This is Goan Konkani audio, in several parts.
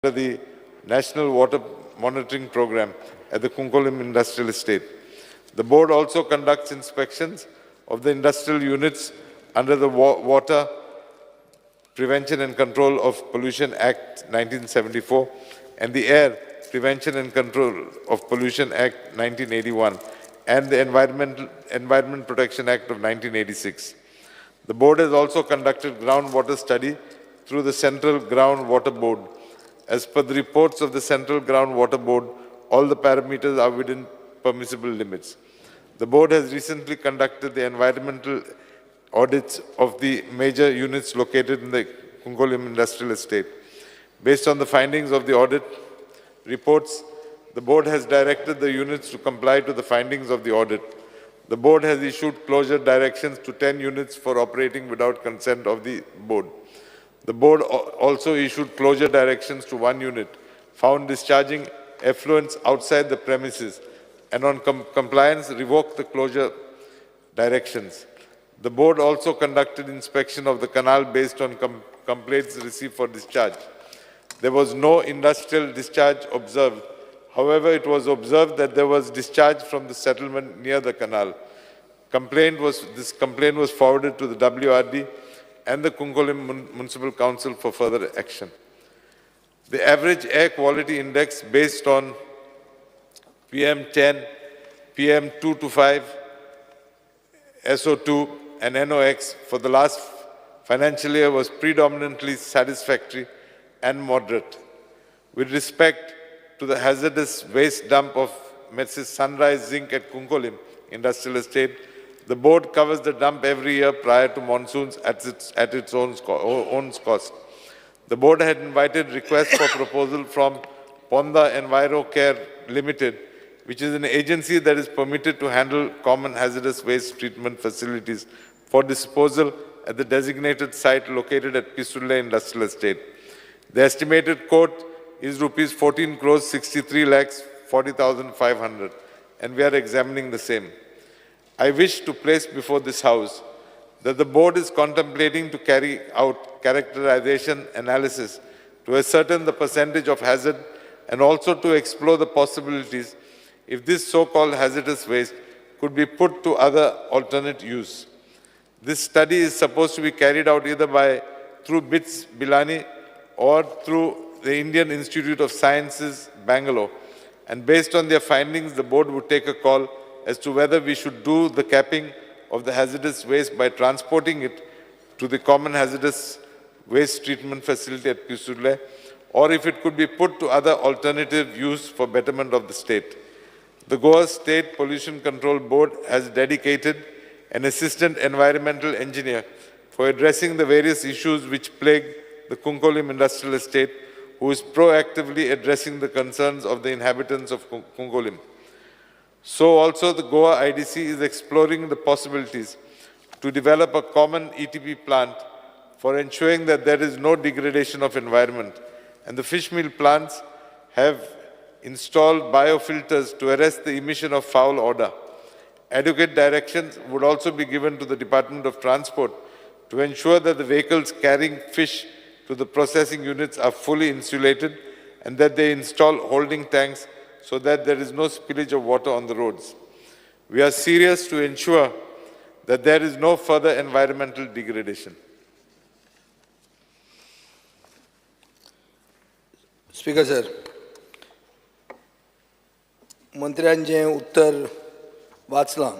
The National Water Monitoring Program at the Cuncolim Industrial Estate. The board also conducts inspections of the industrial units under the Water Prevention and Control of Pollution Act 1974 and the Air Prevention and Control of Pollution Act 1981 and the Environment Protection Act of 1986. The board has also conducted groundwater study through the Central Groundwater Board. As per the reports of the Central Groundwater Board, all the parameters are within permissible limits. The board has recently conducted the environmental audits of the major units located in the Cuncolim Industrial Estate. Based on the findings of the audit reports, the board has directed the units to comply to the findings of the audit. The board has issued closure directions to 10 units for operating without consent of the board. The board also issued closure directions to 1 unit found discharging effluents outside the premises and on compliance revoked the closure directions. The board also conducted inspection of the canal based on complaints received for discharge. There was no industrial discharge observed. However, it was observed that there was discharge from the settlement near the canal. This complaint was forwarded to the WRD and the Cuncolim Municipal Council for further action. The average air quality index based on PM10, PM2 to 5, SO2 and NOx for the last financial year was predominantly satisfactory and moderate. With respect to the hazardous waste dump of Messrs. Sunrise Zinc at Cuncolim Industrial Estate, the board covers the dump every year prior to monsoons at its own cost. The board had invited requests for proposal from Ponda Enviro Care Limited, which is an agency that is permitted to handle common hazardous waste treatment facilities for disposal at the designated site located at Pissurlem Industrial Estate. The estimated quote is rupees 14 crores 63 lakhs 40,500, and we are examining the same. I wish to place before this House that the board is contemplating to carry out characterization analysis to ascertain the percentage of hazard and also to explore the possibilities if this so-called hazardous waste could be put to other alternate use. This study is supposed to be carried out either through BITS Pilani or through the Indian Institute of Sciences, Bangalore. And based on their findings, the board would take a call as to whether we should do the capping of the hazardous waste by transporting it to the common hazardous waste treatment facility at Pissurlem, or if it could be put to other alternative use for betterment of the state. The Goa State Pollution Control Board has dedicated an assistant environmental engineer for addressing the various issues which plague the Cuncolim Industrial Estate, who is proactively addressing the concerns of the inhabitants of Cuncolim. So also the Goa IDC is exploring the possibilities to develop a common ETP plant for ensuring that there is no degradation of environment. And the fish meal plants have installed biofilters to arrest the emission of foul odor. Adequate directions would also be given to the Department of Transport to ensure that the vehicles carrying fish to the processing units are fully insulated and that they install holding tanks so that there is no spillage of water on the roads. We are serious to ensure that there is no further environmental degradation. Speaker sir, मंत्र्यान जें उत्तर वाचलां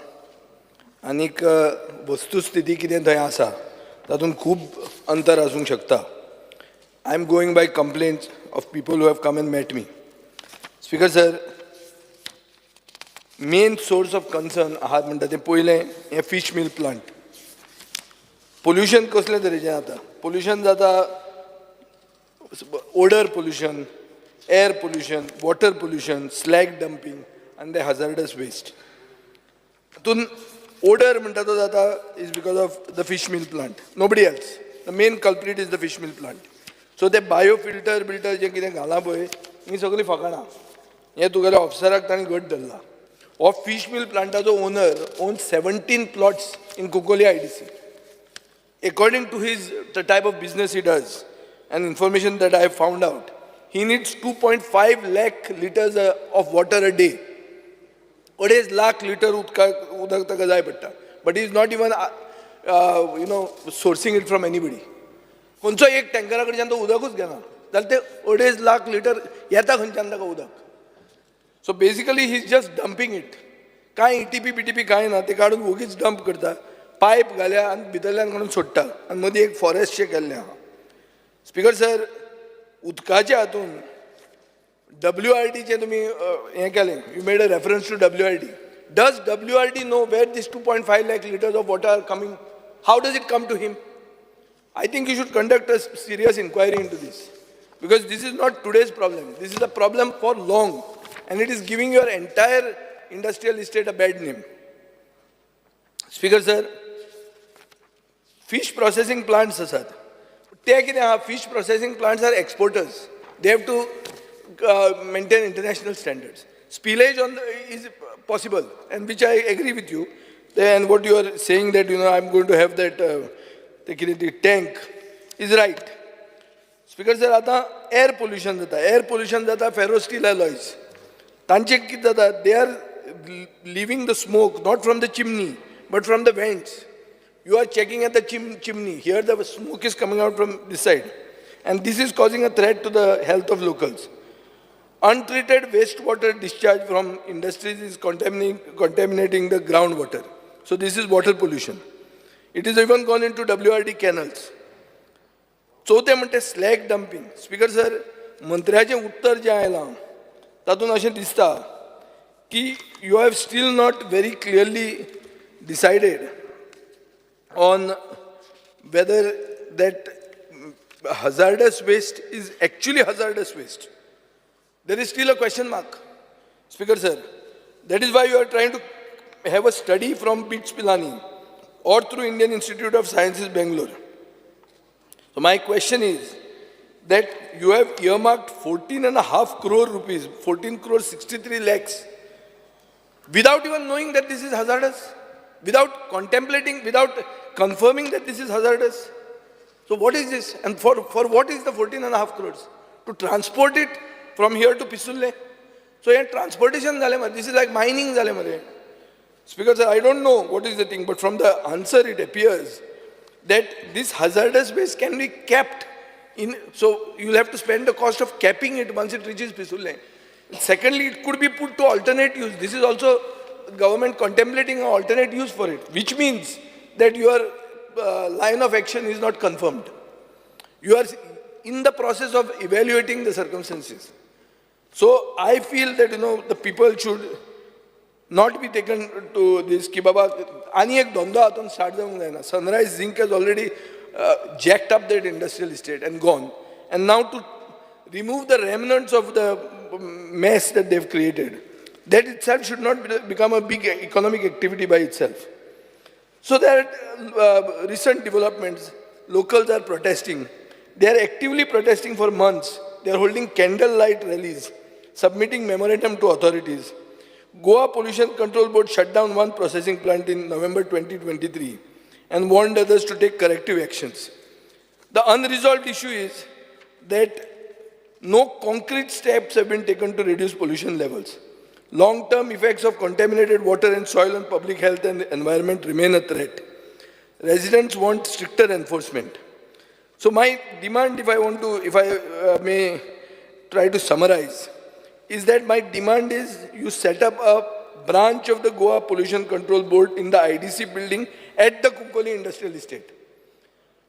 आनीक वस्तुस्थिती कितें थंय आसा तातूंत खूब अंतर आसूंक शकता. I am going by complaints of people who have come and met me. Speaker sir, main source of concern आहात म्हणटा तें पयलें हें फीश मील प्लांट. पोल्युशन कसले तरेचें जाता? पोल्युशन जाता odour pollution, air pollution, water pollution, slag dumping आनी ते हजार्डस वेस्ट. हातूंत ओडर म्हणटा तो जाता is because of the fish meal plant, nobody else. The main culprit is the fish meal plant. So ते बायो फिल्टर बिल्टर जें कितें घालां पळय, हीं सगळीं फकाणां. हें तुगेल्या ऑफिसराक ताणें घट धरला. हो fish meal प्लांटाचो owner own 17 plots in Cuncolim IDC. According to his the type of business he does and information that I have found out, He needs 2.5 lakh litres of water a day. 2.5 lakh litre उदका उदक ताका जाय पडटा, but is not even sourcing it from anybody. खंयचो एक टँकरा कडच्यान तो उदकूच घेना जाल्यार ते 2.5 लाख लिटर येता खंयच्यान ताका उदक? So basically he is just dumping it. कांय ईटीपी बीटीपी कांय ना, ते काडून वोगीच डंप करता. पायप घाल्या आनी भितरल्यान काडून सोडटा आनी मदीं एक फॉरेस्टशें केल्लें आहा. स्पिकर सर, उदकाच्या हातून डब्ल्यू आर डीचें तुमी हें केलें, you made a reference to WRD. Does WRD know where this 2.5 lakh litres of water are coming? How does it come to him? I think you should conduct a serious inquiry into this, because this is not today's problem. This is a problem for long, and it is giving your entire industrial estate a bad name. Speaker sir, fish processing plants आसात, ते कितें आहा, fish processing plants are exporters. They have to maintain international standards. Spillage on is possible, and which I agree with you, and what you are saying that I am going to have that ते कितें ती tank is right. Speaker sir, आतां एअर पोल्युशन जाता, एअर पोल्युशन जाता. फेरो स्टील अलॉयज तांचे कितें जाता, they are leaving the smoke not from the chimney but from the vents. You are checking at the chimney. Here the smoke is coming out from this side. And this is causing a threat to the health of locals. Untreated wastewater discharge from industries is contaminating the groundwater. So this is water pollution. It is even gone into WRD canals. चवथें म्हणटे स्लॅग डंपींग. स्पीकर सर, मंत्र्याचें उत्तर जें आयलां तातूंत अशें दिसता की you have still not very clearly decided on whether that hazardous waste is actually hazardous waste. There is still a question mark, Speaker sir. That is why you are trying to have a study from BITS Pilani or through Indian Institute of Sciences, Bangalore. So my question is that you have earmarked 14.5 crore rupees, 14 crore 63 lakhs, without even knowing that this is hazardous, without contemplating, without confirming that this is hazardous. So what is this? And for what is the 14.5 crores? To transport it from here to Pissurlem? So hey transportation जालें मरे, this is like mining जालें मरे. Speaker sir, I don't know what is the thing, but from the answer it appears that this hazardous waste can be kept in, so you'll have to spend the cost of capping it once it reaches Pissurlem. Secondly, it could be put to alternate use. This is also government contemplating an alternate use for it, which means that your line of action is not confirmed. You are in the process of evaluating the circumstances. So I feel that the people should not be taken to this की बाबा आनी एक धंदो हातून स्टार्ट जावंक जायना. Sunrise Zinc has already jacked up that industrial estate and gone. And now to remove the remnants of the mess that they've created, that itself should not become a big economic activity by itself. So there are recent developments. Locals are protesting. They are actively protesting for months. They are holding candlelight rallies, submitting memorandum to authorities. Goa Pollution Control Board shut down one processing plant in November 2023 and warned others to take corrective actions. The unresolved issue is that no concrete steps have been taken to reduce pollution levels. Long-term effects of contaminated water and soil on public health and environment remain a threat. Residents want stricter enforcement. So my demand, if I may try to summarize, is that my demand is you set up a branch of the Goa Pollution Control Board in the IDC building at the Cuncolim Industrial Estate.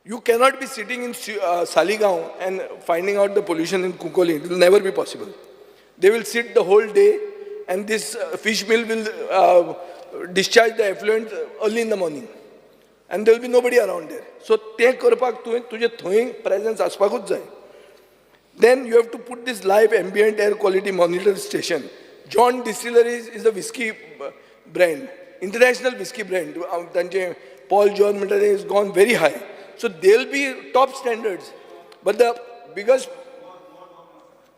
You cannot be sitting in Saligao and finding out the pollution in Cuncolim. It will never be possible. They will sit the whole day, and this fish mill will discharge the effluent early in the morning. And there will be nobody around there. So तें करपाक तुवें तुजें थंय presence आसपाकूच जाय. Then you have to put this live ambient air quality monitor station. John Distilleries is a whiskey brand, international whiskey brand. तांचे Paul John म्हणटा ते is gone very high. So they'll be top standards. But the biggest,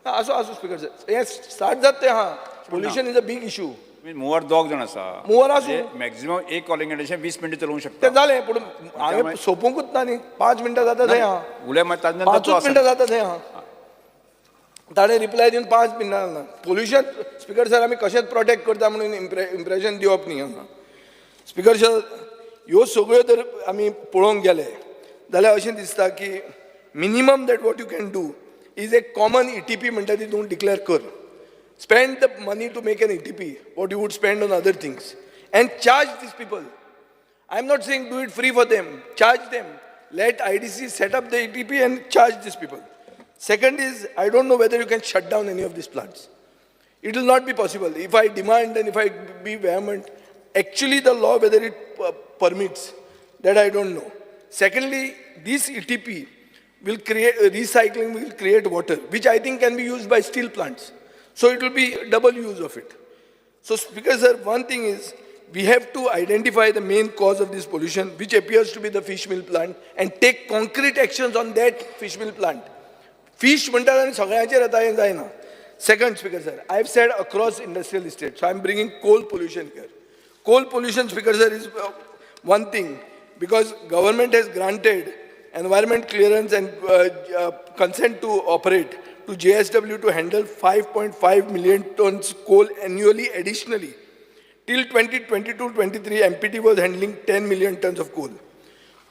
आसो आसो, स्पीकर सर, हें स्टार्ट जाता तें आहा. Pollution is a big issue. Mover दोग जाण आसा. मुवर आसूं. मॅक्झिमम एक कॉलिंग कंडिशन 20 मिनटां चलोवंक शकता. तें जालें, पूण हांवें सोंपूंकूच ना न्ही. 5 मिनटां जाता थंय आहा. उलय मागीर ताजे नंतर तूं पांचूच आसा. मिनटां जाता थंय आहा. ताणें रिप्लाय दिवन पांच मिनटां ना. पोल्युशन स्पिकर सर, आमी कशेंच प्रोटेक्ट करता म्हणून इम्प्रेशन दिवप न्ही हांगा. स्पिकर सर, ह्यो सगळ्यो जर आमी पळोवंक गेले जाल्यार अशें दिसता की minimum that what you can do is a common ETP म्हणटा ती तूं डिक्लेअर कर. Spend the money to make an ETP what you would spend on other things and charge these people. I am not saying do it free for them. Charge them. Let IDC set up the ETP and charge these people. Second is, I don't know whether you can shut down any of these plants. It will not be possible. If I demand and if I be vehement, actually the law, whether it permits, that I don't know. Secondly, this ETP will create, recycling will create water, which I think can be used by steel plants. So it will be double use of it. So, Speaker sir, one thing is, we have to identify the main cause of this pollution, which appears to be the fish meal plant, and take concrete actions on that fish meal plant. Fish म्हणटात आनी सगळ्यांचेर येता हें जायना. Second, Speaker sir, I have said across industrial estate, so I am bringing coal pollution here. Coal pollution, Speaker sir, is one thing because government has granted environment clearance and consent to operate to JSW to handle 5.5 million tons coal annually additionally. Till 2022-23, MPT was handling 10 million tons of coal.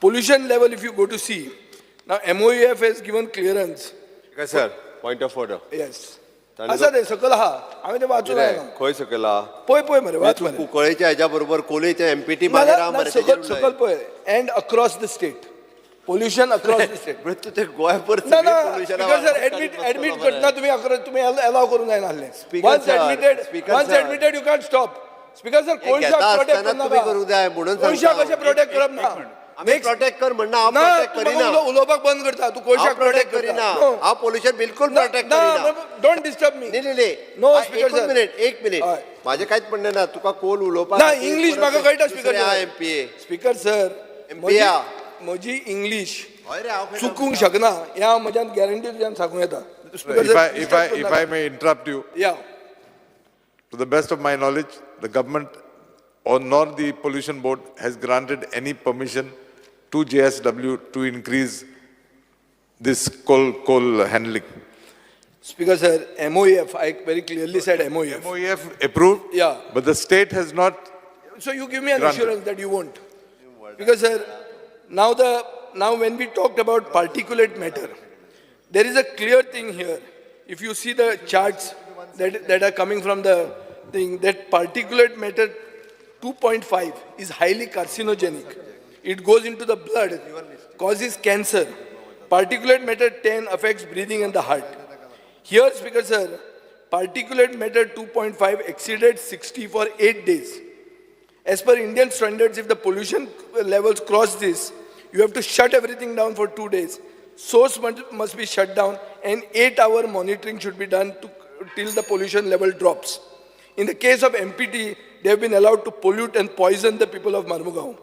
Pollution level, if you go to see, now MOEF has given clearance. Sir, point of order. Yes. तांणी आसा ते सकयल आहा, हांवें ते वाचून आयला. खंय सकयल आहा? पळय पळय मरे, वाच तूं मरे. कुंकळेच्या हेज्या बरोबर कोलेच्या एमपीटी ना, मागीर ना, आहा ना, मरे. सकयल सकयल पळय. And across the state pollution, across the state. म्हणजे तूं ते गोंयभर ना ना सगळें pollution speaker sir, आवाज एडमीट काडीत एडमीट बसतलो मरे. करतना तुमी अकरा तुमी एलाव करूंक जायना आसलें. Speaker once sir, admitted, speaker once sir. Admitted, you can't stop. Speaker sir, हे कोळशाक घेता प्रोटेक्ट आसतना तुमी करूंक जाय म्हणून कोळशाक सांगता. कशें प्रोटेक्ट करप ना? आमी प्रोटेक्ट कर म्हणना, हांव ना, प्रोटेक्ट तूं करिना. म्हाका उलोवपाक बंद करता तूं. हांव कोळशाक प्रोटेक्ट प्रोटेक्ट करिना. करता. हांव पोल्युशन बिलकुल प्रोटेक्ट करिना. Don't disturb me. न्ही न्ही न्ही. नो हा, स्पीकर एकूच सर. मिनिट, एक मिनिट. हय. माझें कांयच म्हणणें ना, तुका कोल उलोवपाक ना, खातीर इंग्लीश परत म्हाका कळटा स्पीकर दुसरे सर. आहा एमपीए. स्पीकर सर, MP आ. म्हजी इंग्लीश हय रे, हांव खंय चुकूंक शकना हें हांव म्हज्यान गॅरंटी तुज्यान सांगूं येता. Speaker If I, if I, if I may interrupt you, yeah. To the best of my knowledge, the government or nor the pollution board has granted any permission to JSW to increase this coal handling. Speaker sir, MOEF, I very clearly said MOEF. MOEF approved. Yeah. But the state has not. So you give me an Granted. Assurance that you won't. Because sir, now when we talked about particulate matter, there is a clear thing here. If you see the charts that are coming from the thing, that particulate matter 2.5 is highly carcinogenic. It goes into the blood, causes cancer. Particulate matter 10 affects breathing and the heart. Here, Speaker sir, particulate matter 2.5 exceeded 60 for 8 days. As per Indian standards, if the pollution levels cross this, you have to shut everything down for 2 days. Source must be shut down and 8-hour monitoring should be done till the pollution level drops. In the case of MPT, they have been allowed to pollute and poison the people of Marmugao.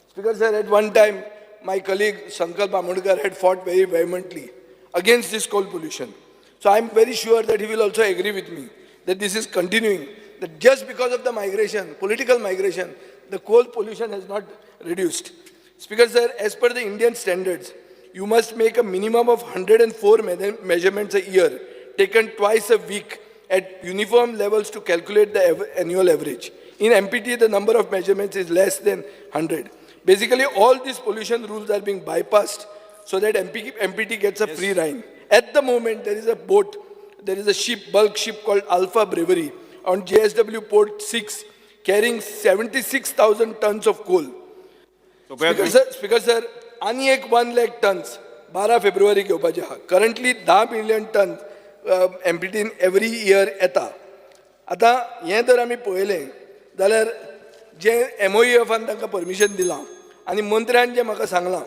Speaker sir, at one time, my colleague Sankalp Amodkar had fought very vehemently against this coal pollution. So I'm very sure that he will also agree with me that this is continuing, that just because of the migration, political migration, the coal pollution has not reduced. Speaker sir, as per the Indian standards, you must make a minimum of 104 measurements a year, taken twice a week at uniform levels to calculate the annual average. In MPT, the number of measurements is less than 100. Basically, all these pollution rules are being bypassed so that MPT gets a free ride. At the moment, there is a boat, there is a ship, bulk ship called Alpha Bravery on JSW Port 6, carrying 76,000 tons of coal. सोपया speaker sir, speaker sir, आनी एक 1 लॅक टन्स 12 फेब्रुवारी घेवपाचे आहा. करंटली 10 मिलियन टन एमपीटीन एवरी इयर येता. आतां हें जर आमी पळयलें जाल्यार जें एमओईएफान तांकां परमिशन दिलां आनी मंत्र्यान जें म्हाका सांगलां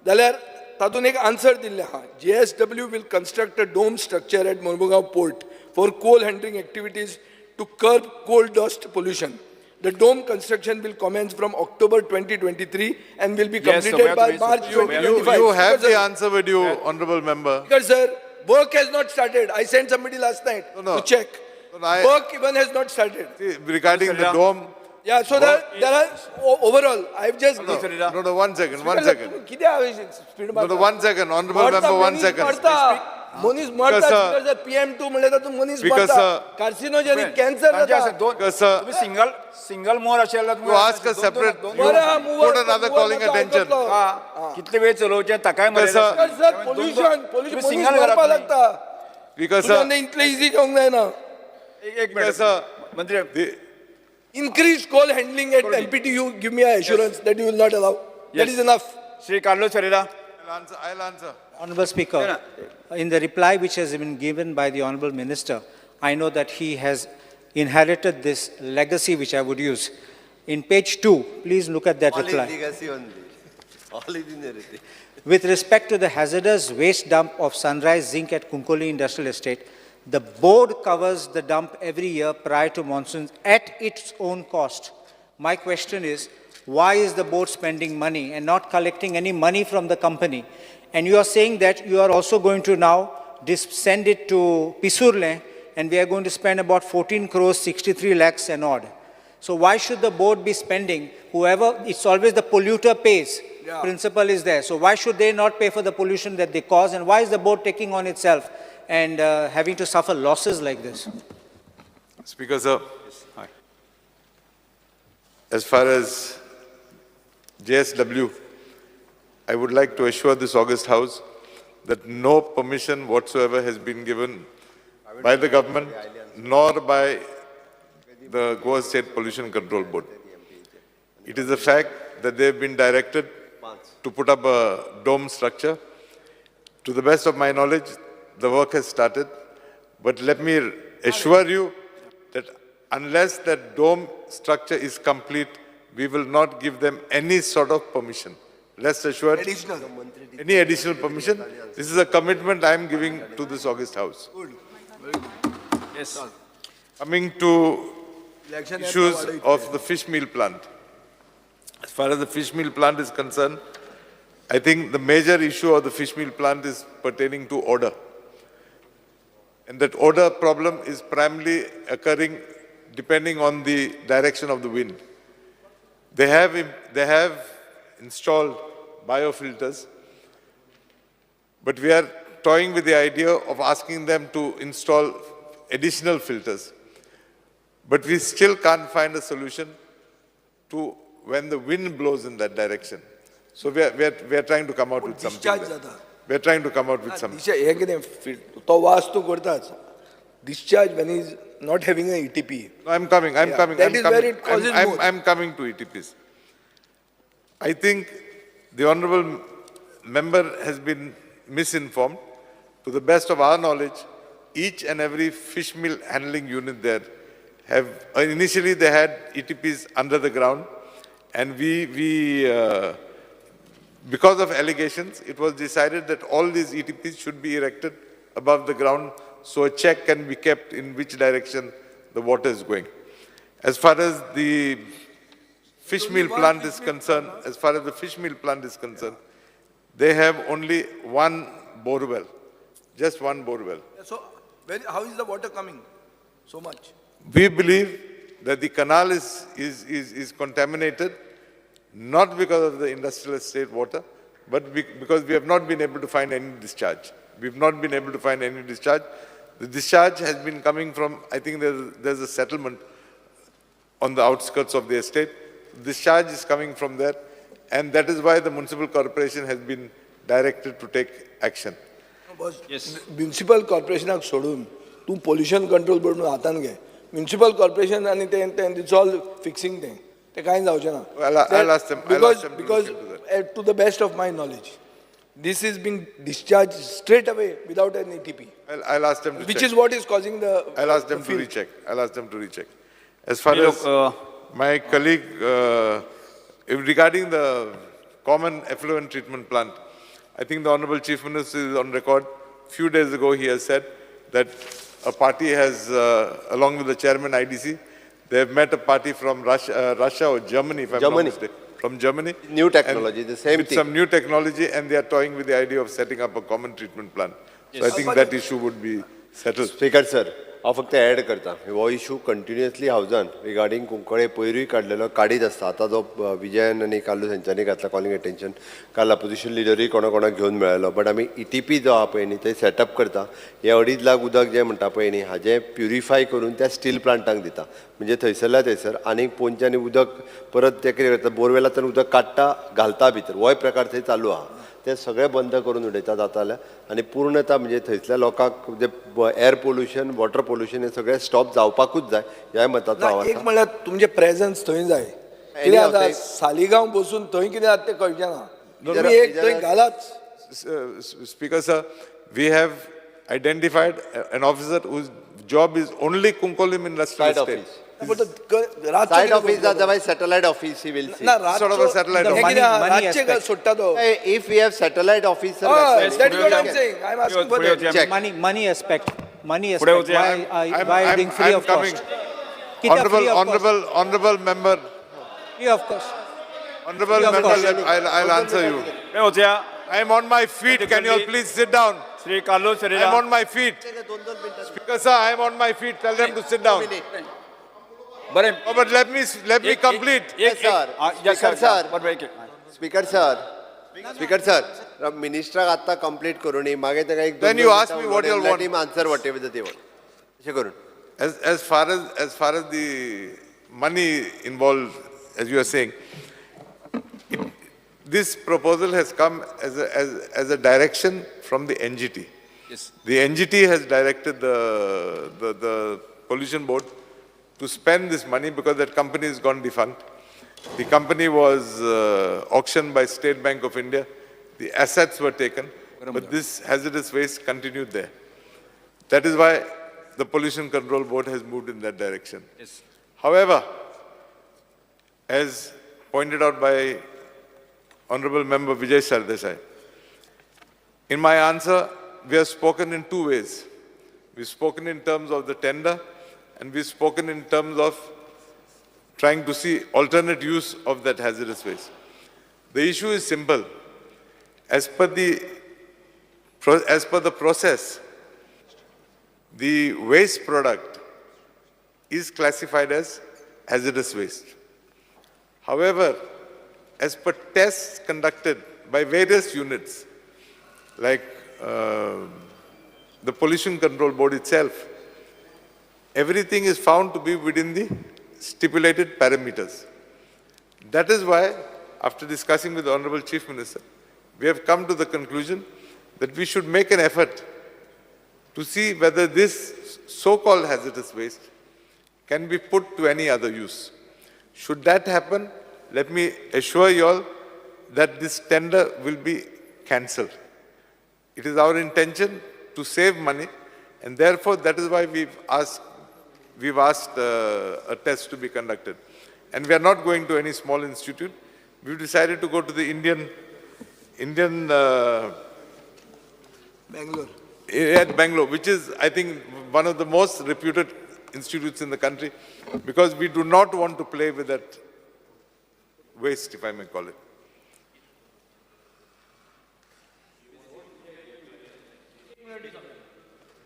जाल्यार तातूंत एक आन्सर दिल्लें आहा, JSW will construct a dome structure at Mormugao port for coal handling activities to curb coal dust pollution. The dome construction will commence from October 2023 and will be Yes, completed Soumya, by तुम्ही- March You, 2025. you have Speaker the sir, answer with you, honorable member. Speaker sir, work has not started. I sent somebody last night No, no. to check. No, no, Work even has not started. See, regarding the Mr. dome. Yeah, so there are overall, I've just. No, no, no, one second, one Speaker sir, second. तुम्ही किती speed No, no, one second, honorable member, one second. मनीस मरता. Because, sir, PM 2 म्हणल्यार तातूंत मनीस Because, मरता. sir, carcinogenic cancer तांचे जाता. आसा दोन. Because, sir, तुमी सिंगल सिंगल मोर अशें जाल्यार You ask a separate- बरें हा, mover- Put another mover calling मातसो attention. आयकतलो. कितले वेळ चलोवचें ताकाय Because, मर्यादा sir, आसता. सर, त्यामुळे दोन- पोल्युशन तुम्ही पोल्युशन मनीस सिंगल मरपाक घरात लागता. Because, तुज्यान sir, इतलें इजी घेवंक जायना. एक एक Because, minute sir, मंत्री. the, Increase coal handling at MPTU, give me an assurance that you will not allow. That Yes. is enough. Shri Carlos Ferreira. I'll answer, I'll answer. Honorable Speaker, in the reply which has been given by the Honorable Minister, I know that he has inherited this legacy which I would use. In page 2, please look at that All is reply. legacy only. All is inherited. With respect to the hazardous waste dump of Sunrise Zinc at Kunkoli Industrial Estate, the board covers the dump every year prior to monsoons at its own cost. My question is, why is the board spending money and not collecting any money from the company? And you are saying that you are also going to now send it to Pisurle, and we are going to spend about 14 crores 63 lakhs and odd. So why should the board be spending? Whoever, it's always the polluter pays. Yeah. Principle is there. So why should they not pay for the pollution that they cause? And why is the board taking on itself and having to suffer losses like this? Speaker, sir. As far as JSW, I would like to assure this august house that no permission whatsoever has been given by the government nor by the Goa State Pollution Control Board. It is a fact that they have been directed to put up a dome structure. To the best of my knowledge, the work has started. But let me assure you that unless that dome structure is complete, we will not give them any sort of permission. Rest assured, Additional. any additional permission. This is a commitment I am giving to this august house. Yes. Coming to Election issues of the fish meal plant. As far as the fish meal plant is concerned, I think the major issue of the fish meal plant is pertaining to odor. And that odor problem is primarily occurring depending on the direction of the wind. They have installed biofilters, but we are toying with the idea of asking them to install additional filters. But we still can't find a solution to when the wind blows in that direction. So we are trying to come out with something. Discharge there. जाता. We are trying to come out with something. Discharge हें कितें तो वास तूं करताच. Discharge when is not having a ETP. No, I'm coming, I'm Yeah, coming. that I'm is coming. where it causes more. I'm coming to ETPs. I think the honorable member has been misinformed. To the best of our knowledge, each and every fish meal handling unit there have, initially they had ETPs under the ground, and we because of allegations, it was decided that all these ETPs should be erected above the ground so a check can be kept in which direction the water is going. As far as the fish meal plant is concerned, as far as the fish meal plant is concerned, they have only one bore well, just one bore well. So how is the water coming so much? We believe that the canal is contaminated, not because of the industrial estate water, but because we have not been able to find any discharge. We've not been able to find any discharge. The discharge has been coming from, I think there's a settlement on the outskirts of the estate. Discharge is coming from there, and that is why the municipal corporation has been directed to take action. Yes. Municipal कॉर्पोरेशनाक सोडून तूं पोल्युशन कंट्रोल बोर्ड म्हणून हातान घे. म्युनिसिपल कॉर्पोरेशन आनी तें तें it's all fixing तें तें कांय जावचें ना. I'll ask them- I'll ask them to because look into to the best of my knowledge, this is being discharge straight away without an ETP, I'll ask them to which check. Is what is causing the I'll ask them to recheck. I'll ask them to recheck. As far Look, as my colleague, regarding the common effluent treatment plant, I think the Honorable Chief Minister is on record. Few days ago, he has said that a party has, along with the chairman IDC, they have met a party from Russia or Germany, if I'm not Germany. mistaken. From Germany. New technology, And the same with thing. some new technology, and they are toying with the idea of setting up a common treatment plant. So I think that issue would be settled. Speaker sir, हांव फक्त एड करता. हो इशू कंटिन्युअसली हावजान रिगार्डींग कुंकळे पयरूय काडलेलो, काडीत आसता. आतां जो विजयन आनी कार्लूस हेंच्यांनी घातला कॉलिंग अटेन्शन, काल अपोजिशन लिडरूय कोणा कोणाक घेवन मेळ्ळो. बट आमी ईटीपी जो आहा पळय न्ही, थंय सेटअप करता. हे 2.5 लाख उदक जें म्हणटा पळय न्ही, हाजें प्युरिफाय करून त्या स्टील प्लांटाक दिता. म्हणजे थंयसरल्या थंयसर आनीक पोंदच्यानी उदक परत ते कितें करता, बोरवेलांतल्यान उदक काडटा, घालता भितर. होय प्रकार थंय चालू आहा. ते सगळे बंद करून उडयता जाता जाल्यार आनी पूर्णता म्हणजे थंयसल्या लोकांक जे एअर पोल्युशन, वॉटर पोल्युशन हे सगळें स्टॉप जावपाकूच जाय ह्याय मताचो ना, हांव एक आसा. म्हणल्यार तुमचें प्रेझन्स थंय जाय. कितें जाता, सालिगांव बसून थंय कितें जाता तें कळचें ना. तुमी एक थंय घालाच. Speaker sir, we have identified an officer whose job is only Cuncolim Industrial Site Estate. Office. पण तो रातचो सायट कितें ऑफीस करतलो? Otherwise satellite office he will see. ना, Sort of a satellite हे office. कितें आहा, Money- money रातचें aspect. सोडटा तो. If we have satellite officer, हय, that is what I am saying. I am asking for that. Check. Money, money aspect, money फुडें aspect. वचूया. Why, why I'm- being free I'm of coming. cost? कित्याक Honorable, free of cost? Honorable, honorable member, Free of cost. Honorable Free of member, cost. I'll answer you. फुडें वचूया. I am on my feet. Can you all please sit down? Shri Carlos I Ferreira. am on my feet. Speaker sir, I am on my feet. Tell them to sit down. बरें. Oh, but let me complete. एक Sir. Yes Speaker, sir. sir. बरोबर, एक स्पीकर सर, स्पीकर सर, मिनिस्टराक आत्तां कंप्लीट करूं न्ही, मागीर ताका एक Then you ask me what you all want. Answer whatever they want, अशें करून. As far as the money involved, as you are saying, this proposal has come as a direction from the NGT. Yes. The NGT has directed the pollution board to spend this money because that company has gone defunct. The company was auctioned by State Bank of India. The assets were taken, but this hazardous waste continued there. That is why the Pollution Control Board has moved in that direction. Yes. However, as pointed out by Honorable Member Vijay Sardesai, in my answer, we have spoken in two ways. We've spoken in terms of the tender, and we've spoken in terms of trying to see alternate use of that hazardous waste. The issue is simple. As per the process, the waste product is classified as hazardous waste. However, as per tests conducted by various units, like the Pollution Control Board itself, everything is found to be within the stipulated parameters. That is why, after discussing with the Honorable Chief Minister, we have come to the conclusion that we should make an effort to see whether this so-called hazardous waste can be put to any other use. Should that happen, let me assure you all that this tender will be cancelled. It is our intention to save money, and therefore that is why we've asked a test to be conducted. And we are not going to any small institute. We've decided to go to the Indian Bangalore. At Bangalore, which is, I think, one of the most reputed institutes in the country, because we do not want to play with that waste, if I may call it.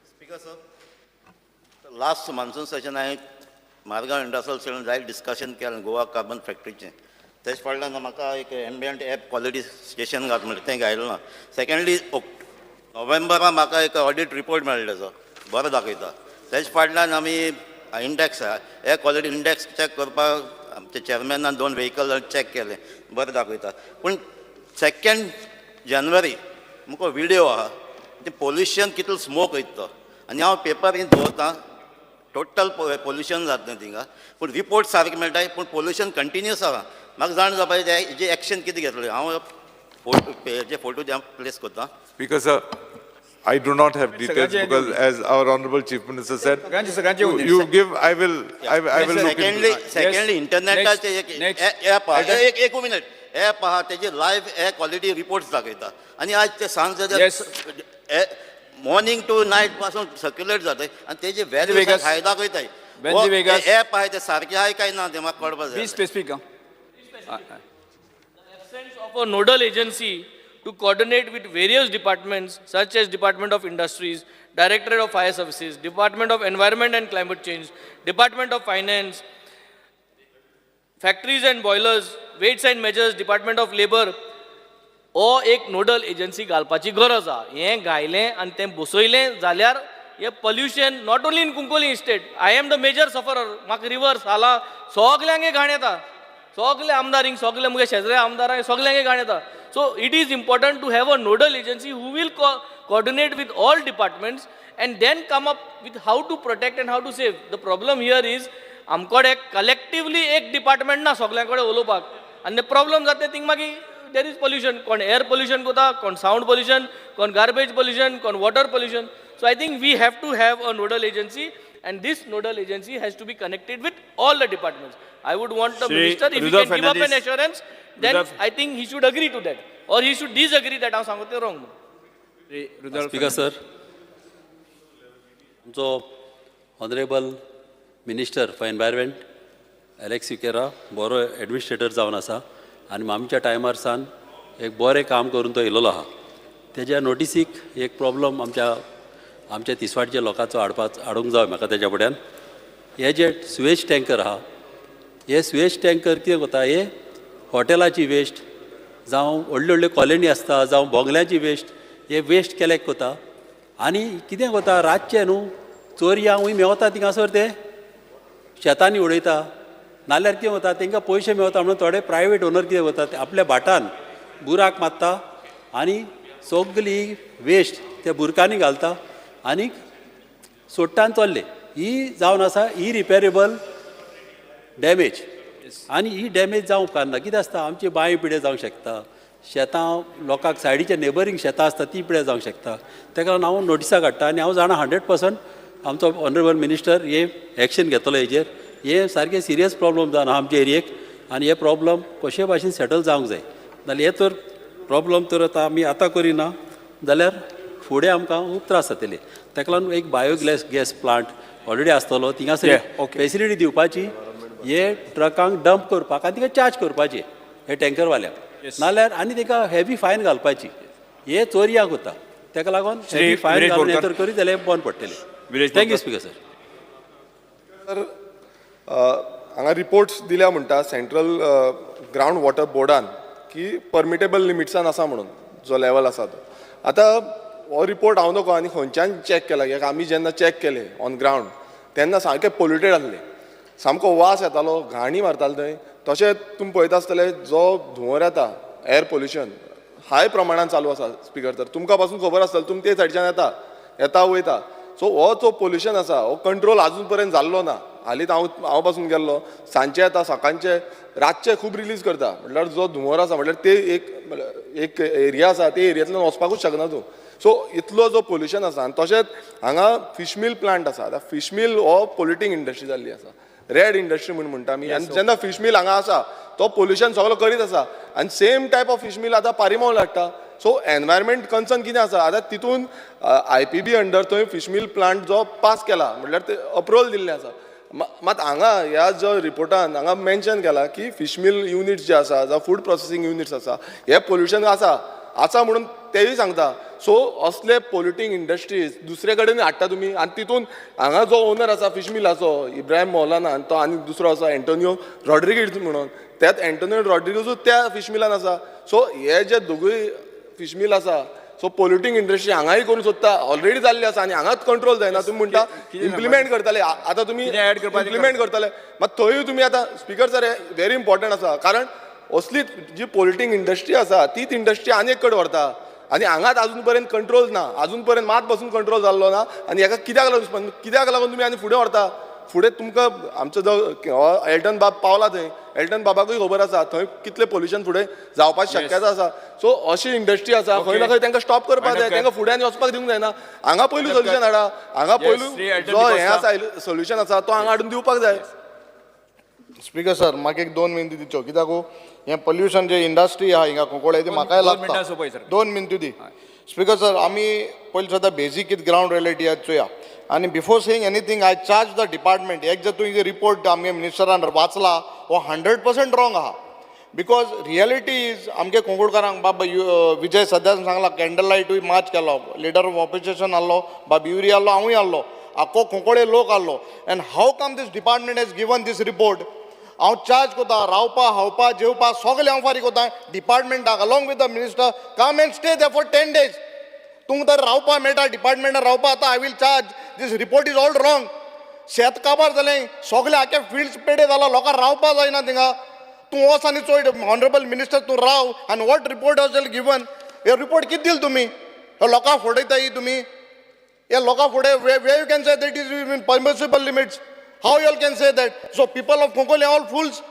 Speaker sir, last monsoon session हांवें मारगांव इंडस्ट्रियल सेशन जायत डिस्कशन केलें गोवा कार्बन फॅक्टरीचें. तेज फाटल्यान म्हाका एक एम्बियंट एअर क्वॉलिटी स्टेशन घात म्हणलें, तें घायलें ना. सेकंडली, नोव्हेंबरा म्हाका एक ऑडिट रिपोर्ट मेळ्ळो तेजो बरो दाखयता. तेज फाटल्यान आमी index, air quality index check करपाक आमच्या चेअरमॅनान दोन व्हेकल चॅक केलें, बरें दाखयता. पूण सेकंड जानेवारी मुको विडियो आहा, ते पोल्युशन कितलो स्मोक वयता तो, आनी हांव पेपर दवरतां. टोटल पोल्युशन जातलें थिंगा, पूण रिपोर्ट सारके मेळटा, पूण पोल्युशन कंटिन्युअस आहा. म्हाका जाण जावपाक जाय हेजे एक्शन कितें घेतलें. हांव फोटो हेजे फोटो जे हांव प्लेस करता. Speaker, sir, I do not have details सगळ्यांचे because as our Honorable Chief Minister said, सगळ्यांचे सगळ्यांचे you येऊ दे. You give, I will look into secondly it. Secondly, इंटरनेटाचे एक Next. App आहा, एक एक मिनिट, एप आहा, तेजे लायव्ह एअर क्वॉलिटी रिपोर्ट्स दाखयता आनी आज ते सांज मॉर्निंग टू नायट पासून सर्क्युलेट जाता आनी तेजे व्हॅल्यू Vegas. हाय दाखयताय. Benji Vegas. App आहाय ते सारके आहाय काय ना ते म्हाका कळपा बी जाय. Specific. Absence of a nodal agency to coordinate with various departments such as Department of Industries, Directorate of Fire Services, Department of Environment and Climate Change, Department of Finance, Factories and Boilers, Weights and Measures, Department of Labor. हो एक नोडल एजन्सी घालपाची गरज आहा. हें घायलें आनी तें बसयलें जाल्यार हें pollution not only in Cuncolim estate, I am the major sufferer. म्हाका रिवर साला सगल्यांक घाण येता, सगले आमदार हिंग, सगले मुगे शेजरे आमदारांक सगल्यांक घाण येता. So it is important to have a nodal agency who will coordinate with all departments and then come up with how to protect and how to save. The problem here is आमकडे कलेक्टिवली एक डिपार्टमेंट ना सगल्यां कडेन उलोवपाक आनी प्रॉब्लम जाता थिंग मागीर there is pollution. कोण एअर पोल्युशन करता, कोण सावंड पोल्युशन, कोण गार्बेज पोल्युशन, कोण water pollution. So I think we have to have a nodal agency and this nodal agency has to be connected with all the departments. I would want the Shri minister, if he Rudolph can give up an Fernandes. Assurance, then Rudolph. I think he should agree to that or he should disagree that हांव सांगता तें wrong. Shri Rudolph. Speaker sir, आमचो honourable minister for environment Alex Sequeira बरो एडमिनिस्ट्रेटर जावन आसा आनी आमच्या टायमार सान एक बरें काम करून तो येयलेलो आहा. तेज्या नोटिसीक एक प्रॉब्लम आमच्या तिसवाडच्या लोकांचो हाडपा हाडूंक जाय म्हाका. तेज्या फुड्यान हे जे सुवेज टँकर आहा, हे सुवेज टँकर कितें करता, हे हॉटेलाची वेस्ट जावं व्हडल्यो व्हडल्यो कॉलनी आसता जावं बोंगल्यांची वेस्ट, हे वेस्ट कलेक्ट करता. आनी कितें करता, रातचें न्हू चोरयांकूय मेवता थिंगासर, ते शेतांनी उडयता. नाल्यार कितें वता, तांकां पयशे मेवता म्हणून थोडे प्रायवेट ओनर कितें करता, ते आपल्या भाटान बुराक मारता आनी सगली वेस्ट त्या बुरकांनी घालता आनी सोडटा आनी चल्ले. ही जावन आसा इरिपेरेबल डॅमेज आनी ही डॅमेज जावंक उपकारना. कितें आसता, आमची बांय पिड्यार जावंक शकता, शेतां लोकांक सायडीचे नेबरींग शेतां आसता ती पिड्यार जावंक शकता. ताका लागून हांव नोटिसां काडटा आनी हांव जाणा 100% आमचो ऑनरेबल मिनिस्टर हे एक्शन घेतलो हेजेर. हे सारकें सिरियस प्रॉब्लम जावन आहा आमच्या एरियेक आनी हे प्रॉब्लम कशे भाशेन सेटल जावंक जाय. नाल्यार हे तर प्रॉब्लम तर आतां आमी आतां करिना जाल्यार फुडें आमकां खूब त्रास जातले. ताका लागून एक बायोगॅस गॅस प्लांट ऑलरेडी आसतलो थिंगासर फेसिलिटी दिवपाची, हे ट्रकांक डंप करपाक आनी तिका चार्ज करपाची हे टँकरवाल्यांक, नाल्यार आनी ताका हेवी फायन घालपाची. हे चोरयाक वता, ताका लागून श्री हेवी फायन विरेश घालून हे बोरकर. तर करीत जाल्यार बंद पडटले. Viresh thank you Borkar. Speaker sir. हांगा रिपोर्ट्स दिल्या म्हणटा सेंट्रल ग्रावंड वॉटर बोर्डान की परमिटेबल लिमिट्सान आसा म्हणून जो लेवल आसा तो. आतां हो रिपोर्ट हांव नको आनी खंयच्यान चॅक केला, कित्याक आमी जेन्ना चॅक केले ऑन ग्रावंड तेन्ना सामकें पोल्युटेड आसलें, सामको वास येतालो, घाणी मारताले थंय. तशेंच तुमी पळयता आसतले जो धुंवर येता, एअर पोल्युशन हाय प्रमाणान चालू आसा. स्पिकर सर, तुमकां पासून खबर आसतलें, तुमी ते सायडच्यान येता येता वयता. सो हो जो पोल्युशन आसा हो कंट्रोल आजून पर्यंत जाल्लो ना. हालींच हांव पासून गेल्लो, सांजचे येता, सकाळचे, रातचे खूब रिलीज करता. म्हटल्यार जो धुंवर आसा म्हटल्यार ते एक एरिया आसा, ते एरियेंतल्यान वचपाकूच शकना तूं. सो इतलो जो पोल्युशन आसा. आनी तशेंच हांगा फिश मिल प्लांट आसा. आतां फिश मिल हो पोल्युटींग इंडस्ट्री जाल्ली आसा, रेड इंडस्ट्री म्हूण म्हणटा आमी. आनी जेन्ना फिश मिल हांगा आसा तो पोल्युशन सगलो करीत आसा आनी same type of fish mill आतां पारिमोल हाडटा. सो एनवायरमेंट कन्सर्न कितें आसा आतां तितून आय.पी.बी अंडर थंय फिश मिल प्लांट जो पास केला म्हटल्यार ते अप्रुवल दिल्लें आसा. मात हांगा ह्या जो रिपोर्टान हांगा मेन्शन केला की फिश मिल युनिट्स जे आसा जावं फूड प्रोसेसींग युनिट्स आसा हे पोल्युशन आसा आसा म्हणून तेय सांगता. सो असले पोल्युटींग इंडस्ट्रीज दुसरे कडेन हाडटा तुमी आनी तितून हांगा जो ओनर आसा फिश मिलाचो इब्राहिम मौलाना आनी तो आनी दुसरो आसा एंटोनियो रॉड्रिगीज म्हणून, त्याच एंटोनियो रॉड्रिगीजूच त्या फिश मिलान आसा. सो हे जे दोगूय फिश मिल आसा, सो पोल्युटींग इंडस्ट्री हांगाय करूंक सोदता, ऑलरेडी जाल्ली आसा आनी हांगाच कंट्रोल जायना. तुमी म्हणटा इम्प्लिमेंट करतले, आतां तुमी कितें add करपाचें? इम्प्लिमेंट करतले, मात थंयूय तुमी आतां स्पिकर सर हें व्हेरी इम्पॉर्टंट आसा, कारण असली जी पोल्युटींग इंडस्ट्री आसा तीच इंडस्ट्री आनी एक कडेन व्हरता आनी हांगाच आजून पर्यंत कंट्रोल ना, आजून पर्यंत मात पासून कंट्रोल जाल्लो ना. आनी हेका कित्याक लागून, कित्याक लागून तुमी आनी फुडें व्हरता? फुडें तुमकां आमचो जो एल्टन बाब पावला थंय, एल्टन बाबाकूय खबर आसा थंय कितलें पोल्युशन फुडें जावपाची शक्यता आसा. सो अशी इंडस्ट्री आसा खंय ना खंय तांकां स्टॉप करपाक जाय, तांकां फुडें आनी वचपाक दिवंक जायना. हांगा पयलू सोल्युशन हाडा, हांगा पयलू जो हें आसा सोल्युशन आसा तो हांगा हाडून दिवपाक जाय. स्पीकर सर, म्हाका एक 2 मिनटी दिवच्यो, कित्याक हें पोल्युशन जे इंडस्ट्री आहा हिंगा कुंकळे ती म्हाकाय लागता. 2 मिनटी दी स्पीकर सर. आमी पयलीं सद्दां बेजीक कितें ग्रावंड रियलिटी आहा चोया आनी before saying anything I charge the department. एक जर तुवें रिपोर्ट आमगे मिनिस्टरान वाचला हो 100% रॉंग आहा. Because reality is आमगे कुंकळकारांक बाब विजय सद्यान सांगला कॅन्डल लायटूय मार्च केलो, लिडर ऑफ ऑपोजिशन आहलो, बाब युरी आहलो, हांवूय आहलो, आख्खो कुंकळे लोक आहलो. And how come this department has given this report? हांव चार्ज कोता रावपा खावपा जेवपा सगळें हांव फारीक कोता डिपार्टमेंटाक along with the minister. Come and stay there for 10 days. तुमकां तर रावपा मेळटा डिपार्टमेंटान रावपा. आतां I will charge, this report is all wrong. शेत काबार जालें सगळें, आख्खे फिल्ड्स पेडे जाला, लोकांक रावपा जायना थिंगा. तूं वच आनी चोय, ऑनरेबल मिनिस्टर, तूं राव. आनी what report was given? हे रिपोर्ट कितें दिल तुमी? हे लोकांक फटयताय तुमी. हे लोकां फुडें where you can say that is in permissible limits? How you all can say that? So people of Cuncolim all fools?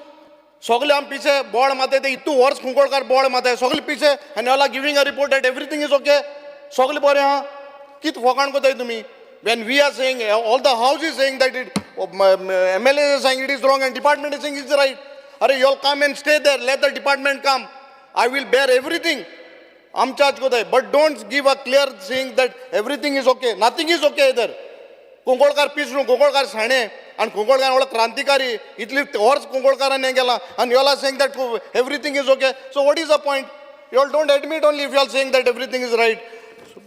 सगळे आम पिशे बोळ मारताय ते. इतू वर्स कुंकळकार बोळ मारताय, सगळे पिशे, आनी all are giving a report that everything is okay? सगळे बरें आहा, कित फकाण कोताय तुमी? When we are saying, all the house is saying that it, MLA is saying it is wrong and department is saying is right. अरे, you all come and stay there. Let the department come. I will bear everything. I'm charge कोताय, but don't give a clear saying that everything is okay. Nothing is okay there. Kunkolkar piece न्हू, कुंकळकार शाणे आनी कुंकळकार व्हडलो क्रांतिकारी. इतली वर्स कुंकळकारान हें केलां आनी you all are saying that everything is okay. So what is the point? You all don't admit only if you are saying that everything is right.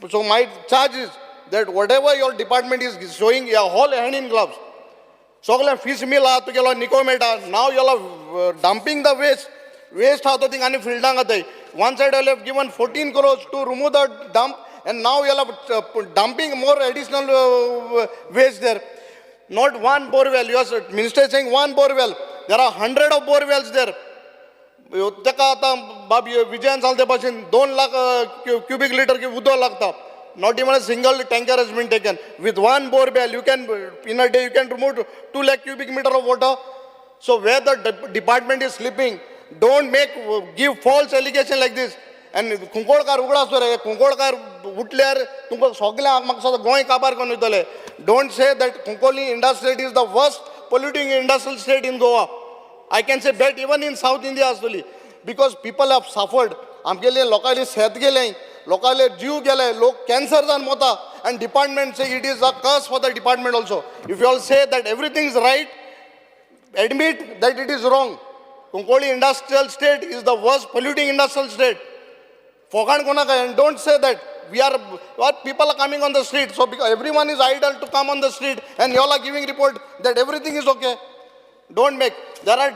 So my charge is that whatever your department is showing, all hand in gloves. सगळें फीश मिल आहा तुगेलो, निको मेळटा. Now you are dumping the waste. Waste आहा तो थिंग आनी फिल्डांक घाताय. One side you have given 14 crores to remove the dump and now you are dumping more additional waste there. Not one borewell. Your minister saying one borewell. There are hundred of borewells there. ताका आतां बाब विजयान सांगले ते भाशेन 2 लाख क्युबीक लिटर उदक लागता. Not even a single tanker has been taken. With one borewell, you can, in a day you can remove 2 lakh cubic meter of water. So where the department is sleeping? Don't make give false allegation like this. And Kunkolkar उगडास रे, कुंकळकार उठल्यार तुमकां सगळ्यांक म्हाका दिसता गोंय काबार करून वयतले. Don't say that Cuncolim industrial is the worst polluting industrial estate in Goa. I can say bet even in South India आसतली, because people have suffered. आमगेले लोकांले शेत गेलें, लोकांले जीव गेले, लोक कॅन्सर जावन Mota, and department say it is a curse for the department also. If you all say that everything is right, admit that it is wrong. Cuncolim Industrial Estate is the worst polluting industrial estate. फोकाण कोणाक, and don't say that we are what people are coming on the street. So because everyone is idle to come on the street and you all are giving report that everything is okay. Don't make. There are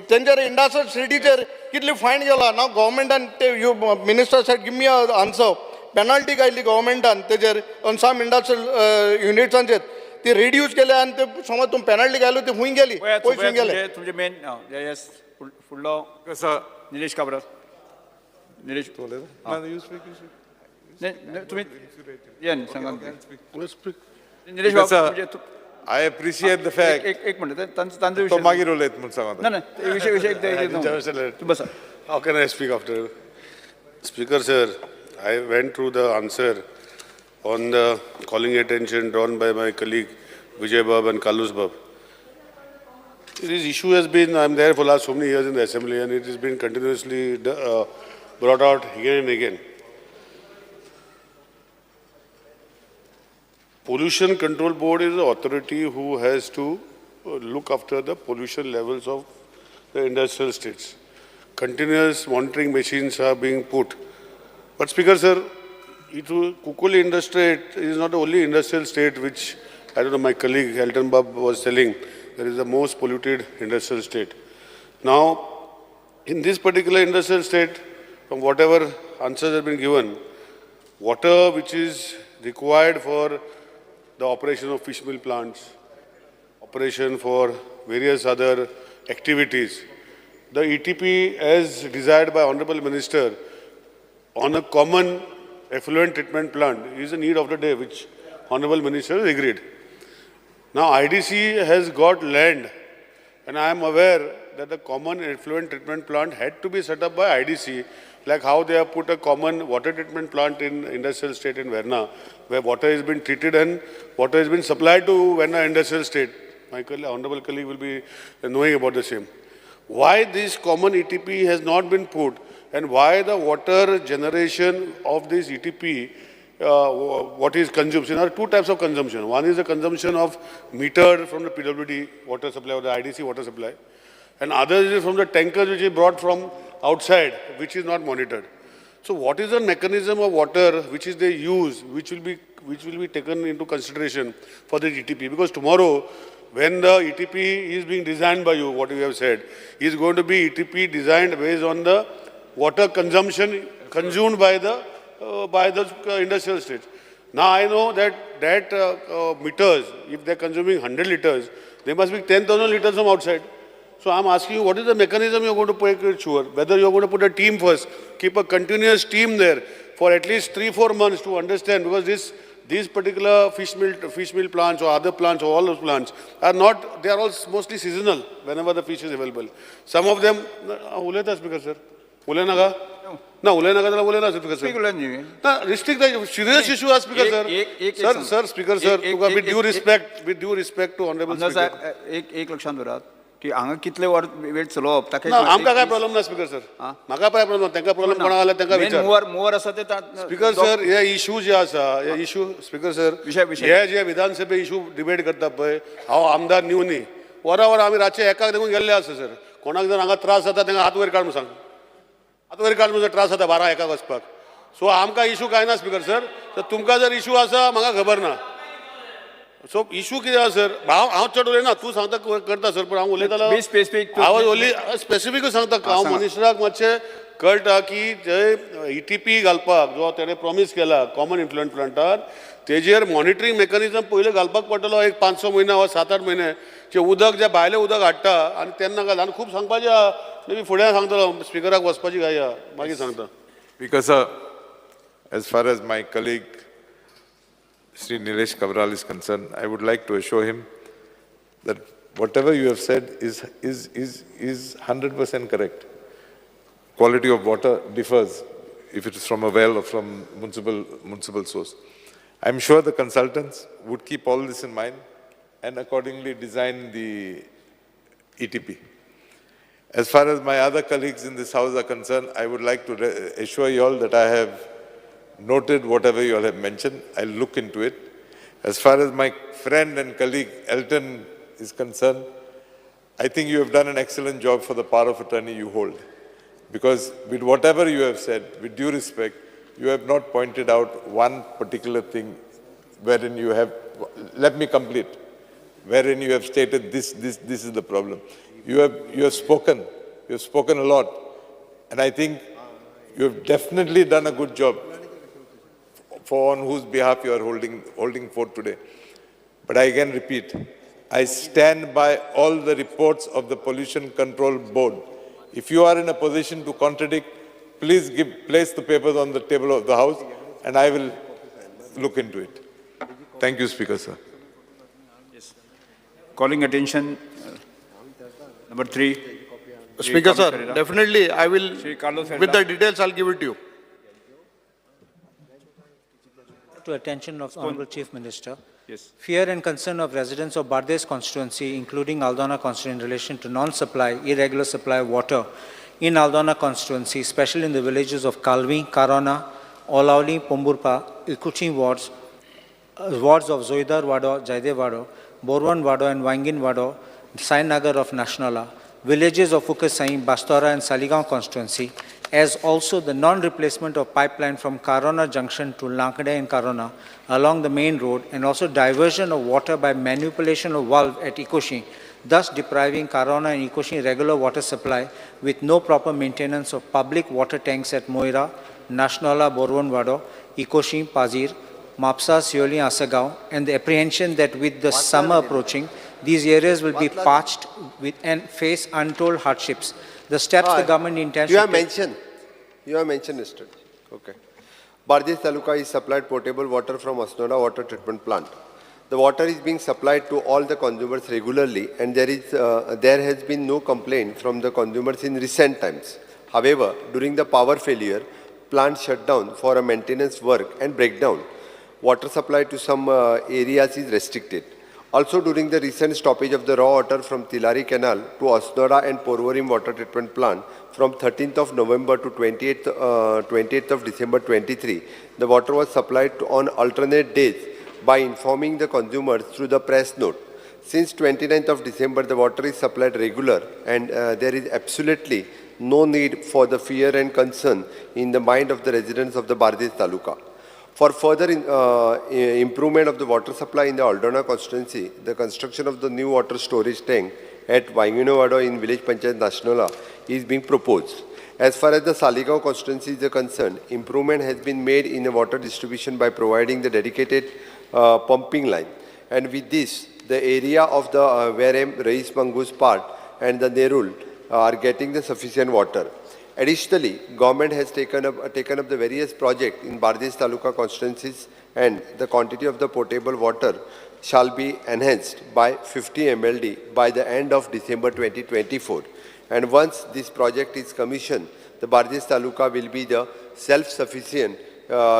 तेंचेर इंडस्ट्रियल स्टेटीचेर कितली फायन गेला ना गव्हर्मेंटान. ते you minister said give me a answer. Penalty घायली गव्हर्मेंटान तेजेर ऑन सम इंडस्ट्रियल युनिट्सांचेर, ती रिड्यूस केल्या आनी ते समज तुमी पेनल्टी घायली, ती खूंय गेली? पळयात. पयस खूंय गेले? तुमचे तुमचे मेन येस, फुडलो. Sir. Nilesh Cabral, Nilesh. You speak, you speak. नाही, नाही, तुम्ही या न्ही, सांगा. निलेश बाब Sir, म्हणजे I appreciate the fact. एक एक मिनिट, तांचो तांचो तो विशय मागीर उलयत म्हूण सांगता. ना ना, ते विशय विशय एकदा तूं बसा. How can I speak after? Speaker sir, I went through the answer on the calling attention drawn by my colleague Vijay Bab and Carlos Bab. This issue has been, I'm there for last so many years in the assembly, and it has been continuously brought out again and again. Pollution Control Board is the authority who has to look after the pollution levels of the industrial estates. Continuous monitoring machines are being put. But Speaker sir, Cuncolim Industry is not the only industrial estate which, I don't know, my colleague Elton Bab was telling, there is the most polluted industrial estate. Now, in this particular industrial estate, from whatever answers have been given, water which is required for the operation of fish mill plants, operation for various other activities, the ETP as desired by Honorable Minister on a common effluent treatment plant is the need of the day, which Honorable Minister has agreed. Now IDC has got land, and I am aware that the common effluent treatment plant had to be set up by IDC, like how they have put a common water treatment plant in industrial estate in Verna, where water has been treated and water has been supplied to Verna industrial estate. My honorable colleague will be knowing about the same. Why this common ETP has not been put and why the water generation of this ETP, what is consumed? There are two types of consumption. One is the consumption of meter from the PWD water supply or the IDC water supply. And others is from the tankers which is brought from outside, which is not monitored. So what is the mechanism of water which is they use, which will be taken into consideration for the ETP? Because tomorrow, when the ETP is being designed by you, what you have said, is going to be ETP designed based on the water consumption consumed by the industrial states. Now I know that meters, if they're consuming 100 liters, they must be 10,000 liters from outside. So I'm asking you, what is the mechanism you're going to make it sure? Whether you're going to put a team first, keep a continuous team there for at least 3-4 months to understand, because these particular fish mill plants or other plants or all those plants are not, they are all mostly seasonal whenever the fish is available. Some of them, ulayta speaker sir, ulaynaga? No, ulaynaga jala ulayna speaker sir. Na, restrict the serious issue as speaker sir. Sir, sir, speaker sir, with due respect to honorable speaker. एक लक्षात दवरात की हांगा कितले वर वेट चलोवप ताका ना, आमकां काय प्रॉब्लेम ना स्पीकर सर, म्हाका काय प्रॉब्लेम, तांकां प्रॉब्लेम कोणाक आला तांकां विचार. मुवर आसा ते स्पीकर सर, हे इशू जे आसा, हे इशू स्पीकर सर, हे जे विधानसभे इशू डिबेट करता पळय, हांव आमदार न्यू न्ही, वरां वरां आमी रातचे एकाक देखून गेल्ले आसा सर. कोणाक जर हांगा त्रास जाता तांकां हात वयर काड म्हणून सांग, हात वयर काड म्हणून त्रास जाता 12 एकाक वचपाक. सो आमकां इशू कांय ना स्पीकर सर, तर तुमकां जर इशू आसा म्हाका खबर ना. सो इशू कितें आसा सर, हांव चड उलयना, तूं सांगता करता सर, पूण हांव उलयतालो हांव ओनली स्पेसिफीकूच सांगता. हांव मिनिस्टराक मातशें कळटा की जे ETP घालपाक जो तेणें प्रॉमीस केला कॉमन इन्फ्लुएंट प्लांटार, तेजेर मॉनिटरींग मेकॅनिजम पयलीं घालपाक पडटलो. एक 5-6 म्हयने वा 7-8 म्हयने जे उदक जे भायलें उदक हाडटा आनी तेन्ना घाल. आनी खूब सांगपाचें आहा, मे बी फुडें सांगतलो, स्पिकराक वचपाची घाई आहा, मागीर सांगता. Speaker sir, as far as my colleague Shri Nilesh Cabral is concerned, I would like to assure him that whatever you have said is 100% correct. Quality of water differs if it is from a well or from municipal source. I'm sure the consultants would keep all this in mind and accordingly design the ETP. As far as my other colleagues in this house are concerned, I would like to assure you all that I have noted whatever you all have mentioned. I'll look into it. As far as my friend and colleague Elton is concerned, I think you have done an excellent job for the power of attorney you hold. Because with whatever you have said, with due respect, you have not pointed out one particular thing wherein you have, let me complete, wherein you have stated this is the problem. You have spoken a lot, and I think you have definitely done a good job for on whose behalf you are holding forth today. But I again repeat, I stand by all the reports of the Pollution Control Board. If you are in a position to contradict, please place the papers on the table of the House and I will look into it. Thank you, Speaker, sir. Yes. Calling attention, number 3. Speaker, sir, definitely I will, with the details I'll give it to you. To attention of Honorable Chief Minister. Yes. Fear and concern of residents of Bardez constituency, including Aldona constituency, in relation to non-supply, irregular supply of water in Aldona constituency, especially in the villages of Kalvi, Karona, Olauli, Pomburpa, Ikuchi wards, wards of Zoidar Wado, Jaidev Wado, Borwan Wado and Wangin Wado, Sainagar of Nationala, villages of Ukasai, Bastora and Saligaon constituency, as also the non-replacement of pipeline from Karona Junction to Lankade and Karona along the main road, and also diversion of water by manipulation of valve at Ikoshi, thus depriving Karona and Ikoshi regular water supply with no proper maintenance of public water tanks at Moira, Nationala, Borwan Wado, Ikoshi, Pazir, Mapsa, Sioli, Asagaon, and the apprehension that with the summer approaching, these areas will be parched with and face untold hardships. The steps the government intends You to have take. mentioned. You have mentioned, Mr. Okay. Bardez Taluka is supplied potable water from Asnoda water treatment plant. The water is being supplied to all the consumers regularly, and there has been no complaint from the consumers in recent times. However, during the power failure, plant shut down for a maintenance work and breakdown. Water supply to some areas is restricted. Also, during the recent stoppage of the raw water from Tilari Canal to Asnoda and Porvorim water treatment plant from 13th of November to 28th of December 23, the water was supplied on alternate days by informing the consumers through the press note. Since 29th of December, the water is supplied regular and there is absolutely no need for the fear and concern in the mind of the residents of the Bardez Taluka. For further improvement of the water supply in the Aldona constituency, the construction of the new water storage tank at Vainguinim in village Panchayat Nachinola is being proposed. As far as the Saligao constituency is concerned, improvement has been made in the water distribution by providing the dedicated pumping line. And with this, the area of the Verem, Reis Mangus part and the Nerul are getting the sufficient water. Additionally, government has taken up the various projects in Bardez Taluka constituencies and the quantity of the potable water shall be enhanced by 50 MLD by the end of December 2024. And once this project is commissioned, the Bardez Taluka will be the self-sufficient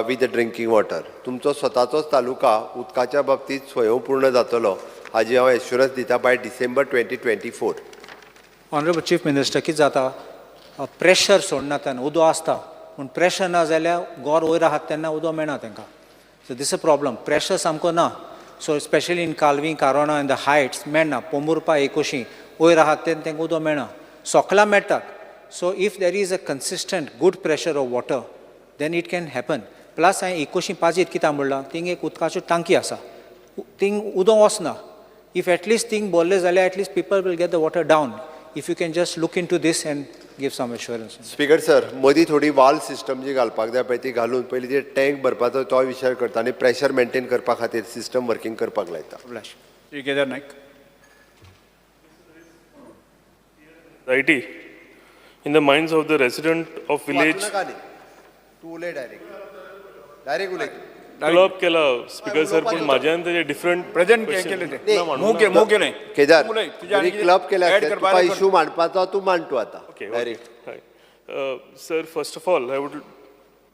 with the drinking water. तुमचो स्वताचोच तालुका उदकाच्या बाबतीत स्वयंपूर्ण जातलो हाजी हांव एश्युरन्स दिता by December 2024. Honourable chief minister, कितें जाता, प्रेशर सोडना तेन्ना उदक आसता, पूण प्रेशर ना जाल्यार गोर वयर आहात तेन्ना उदक मेळना तांकां. So this a problem. Pressure सामको ना. So specially in Kalvi, corona, in the heights मेळना. पोंबुर्पा, एकोशी वयर आहात तेन्ना तांकां उदक मेळना. सोकला मेळटात. So if there is a consistent good pressure of water, then it can happen. Plus हांवें एकोशी पाजीत कित्याक म्हणलां, थिंग एक उदकाच्यो टांकी आसा, थिंग उदक वचना. If at least thing भरलें जाल्यार at least people will get the water down. If you can just look into this and give some assurance. Speaker sir, मदीं थोडी वाल सिस्टम जी घालपाक जाय पळय, ती घालून पयलीं ते टँक भरपाचो तोय विचार करता आनी प्रेशर मेंटेन करपा खातीर सिस्टम वर्किंग करपाक लायता. Shri Kedar Naik. Anxiety in the minds of the resident of village. वाचू नका न्ही. तूं उलय डायरेक्ट, डायरेक्ट उलय. क्लब केला स्पीकर सर, पूण म्हाज्यान तेजे डिफरंट प्रेझेंट केले ते, मूव केले, मूव केले. केदार, उलय, तुजें आनी जरी क्लब केला, add तुका करपाक इशू मांडपाचो, तूं मांड तूं आतां direct. Sir, first of all, I would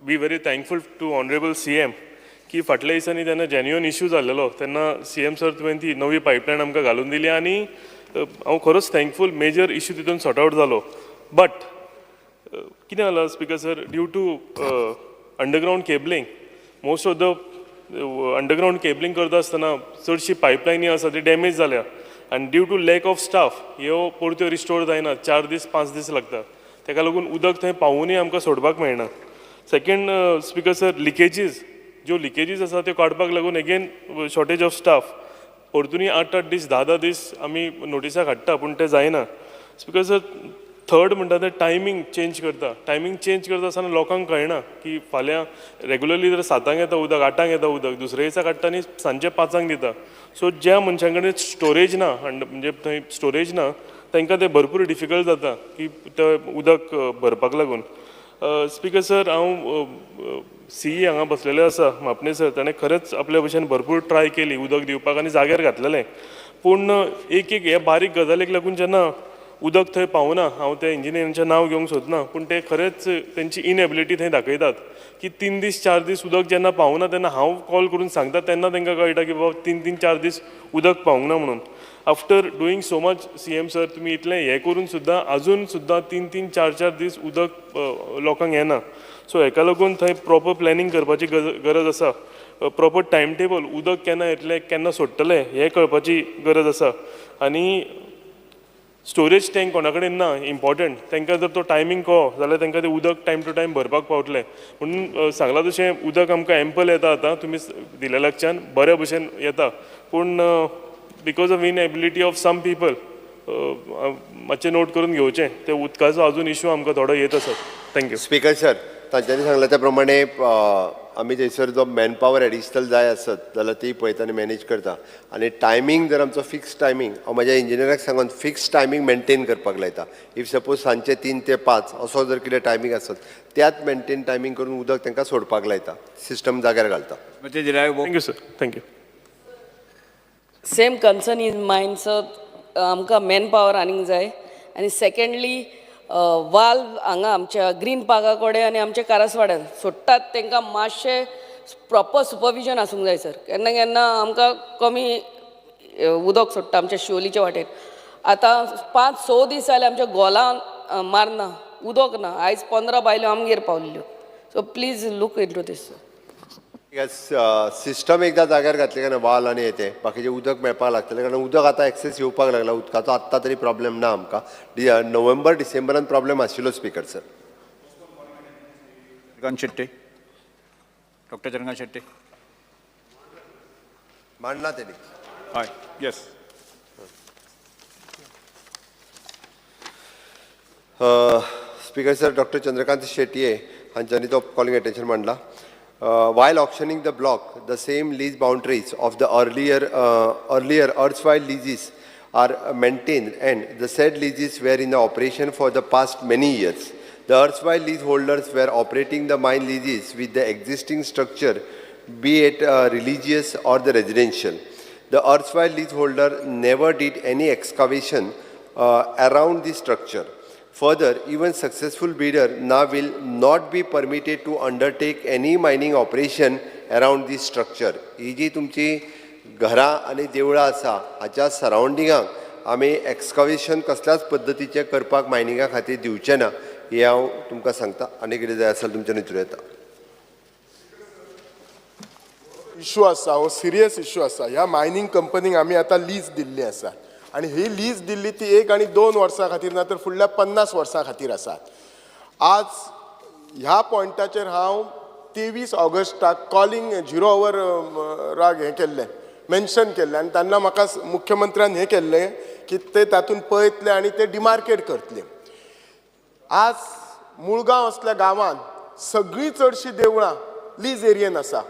be very thankful to honourable CM की फाटल्या दिसांनी जेन्ना जेन्युअन इश्यू जाल्लेलो तेन्ना सीएम सर तुवें ती नवी पायपलायन आमकां घालून दिली आनी हांव खरोच थँकफूल, मेजर इश्यू तितून सॉर्ट आवट जालो. बट कितें जालां speaker sir, due to underground cabling, most of the underground cabling करता आसतना चडशी पायपलायनी आसा ती डॅमेज जाल्या आनी due to lack of staff ह्यो परत्यो रिस्टोर जायना. 4 दीस, 5 दीस लागता. ताका लागून उदक थंय पावुनूय आमकां सोडपाक मेळना. सेकंड स्पीकर सर, लिकेजीस, ज्यो लिकेजीस आसा त्यो काडपाक लागून एगेन शॉर्टेज ऑफ स्टाफ. परतूनय 8-8 दीस, 10-10 दीस आमी नोटिसाक हाडटा, पूण तें जायना. स्पीकर सर, थर्ड म्हणटा तें टायमींग चेंज करता. टायमींग चेंज करता आसतना लोकांक कळना की फाल्यां रेगुलरली जर 7 येता उदक, 8 येता उदक, दुसऱ्या दिसा काडटा आनी सांजचे 5 दिता. सो ज्या मनशां कडेन स्टोरेज ना, म्हणजे थंय स्टोरेज ना, तांकां तें भरपूर डिफिकल्ट जाता की तें उदक भरपाक लागून. स्पीकर सर, हांव सीई हांगा बसलेले आसा म्हापणे सर, ताणें खरेंच आपल्या भशेन भरपूर ट्राय केली उदक दिवपाक आनी जाग्यार घातलेलें. पूण एक एक हे बारीक गजालीक लागून जेन्ना उदक थंय पावना, हांव त्या इंजिनियरांचें नांव घेवंक सोदना, पूण ते खरेंच तेंची इनएबिलिटी थंय दाखयतात की 3 दीस, 4 दीस उदक जेन्ना पावना तेन्ना हांव कॉल करून सांगता, तेन्ना तांकां कळटा की बाबा 3-3, 4 दीस उदक पावूंक ना म्हणून. After doing so much, CM sir, तुमी इतलें हें करून सुद्दां आजून सुद्दां 3-3, 4-4 दीस उदक लोकांक येना. सो हेका लागून थंय प्रॉपर प्लॅनिंग करपाची गरज आसा. प्रॉपर टायम टेबल, उदक केन्ना येतलें, केन्ना सोडटले हें कळपाची गरज आसा. आनी स्टोरेज टँक कोणा कडेन ना इम्पॉर्टंट, तांकां जर तो टायमींग कळ्ळो जाल्यार तांकां तें उदक टायम टू टायम भरपाक पावतलें. म्हणून सांगलां तशें उदक आमकां एम्पल येता आतां, तुमी दिल्ल्या लागच्यान बऱ्या भशेन येता, पूण because of inability of some people, मातशें नोट करून घेवचें, ते उदकाचो अजून इशू आमकां थोडो येत आसा. Thank you. Speaker sir, तांच्यांनी सांगलें त्या प्रमाणे आमी थंयसर जो मॅन पावर एडिशनल जाय आसत जाल्यार ती पळयता आनी मॅनेज करता. आनी टायमींग जर आमचो फिक्स टायमींग, हांव म्हाज्या इंजिनियराक सांगून फिक्स टायमींग मेंटेन करपाक लायता. If suppose सांजचे 3 ते 5 असो जर कितें टायमींग आसत, त्याच मेंटेन टायमींग करून उदक तांकां सोडपाक लायता, सिस्टम जाग्यार घालता. Thank you sir, thank you. Same concern is mine, sir. आमकां मॅन पावर आनीक जाय आनी सेकंडली वाल्व हांगा आमच्या ग्रीन पार्का कडेन आनी आमच्या कारसवाड्यान सोडटात, तांकां मातशें प्रॉपर सुपरविजन आसूंक जाय सर. केन्ना केन्ना आमकां कमी उदक सोडटा आमच्या शिवोलीच्या वाटेन. आतां 5-6 दीस जाले आमच्या गोलान मारना, उदक ना. आयज 15 बायलो आमगेर पावल्ल्यो. So please look into this, sir. System एकदां जाग्यार घातली काय ना वाल आनी हें तें बाकीचें उदक मेळपाक लागतलें, कारण उदक आतां एक्सेस येवपाक लागला. उदकाचो आत्तां तरी प्रॉब्लेम ना आमकां. नोव्हेंबर डिसेंबरान प्रॉब्लेम आशिल्लो speaker sir. Chandrakant Shetty, doctor Chandrakant Shetty. मांडला तेणी. हय, yes. Speaker sir, doctor Chandrakant Shetye हांच्यांनी तो कॉलिंग अटेन्शन मांडला. While auctioning the block, the same lease boundaries of the earlier erstwhile leases are maintained, and the said leases were in the operation for the past many years. The erstwhile leaseholders were operating the mine leases with the existing structure, be it religious or the residential. The erstwhile leaseholder never did any excavation around the structure. Further, even successful bidder now will not be permitted to undertake any mining operation around this structure. ही जी तुमची घरां आनी देवळां आसा हाच्या सरावंडिंगाक आमी एक्सकवेशन कसल्याच पद्दतीचें करपाक मायनिंगा खातीर दिवचें ना, हें हांव तुमकां सांगता. आनी कितें जाय आसल्यार तुमच्यान विचारूं येता. इशू आसा, हो सिरियस इशू आसा. ह्या मायनींग कंपनीक आमी आतां लीज दिल्ली आसा आनी ही लीज दिल्ली ती 1 आनी 2 वर्सां खातीर ना, तर फुडल्या 50 वर्सां खातीर आसा. आज ह्या पॉयंटाचेर हांव 23 ऑगस्टाक कॉलिंग 0 our राग हें केल्लें, मेन्शन केल्लें आनी तेन्ना म्हाका मुख्यमंत्र्यान हें केल्लें की ते तातूंत पळयतले आनी ते डिमार्केट करतले. आज मुळगांव असल्या गांवांत सगळीं चडशीं देवळां लीज एरियेन आसा.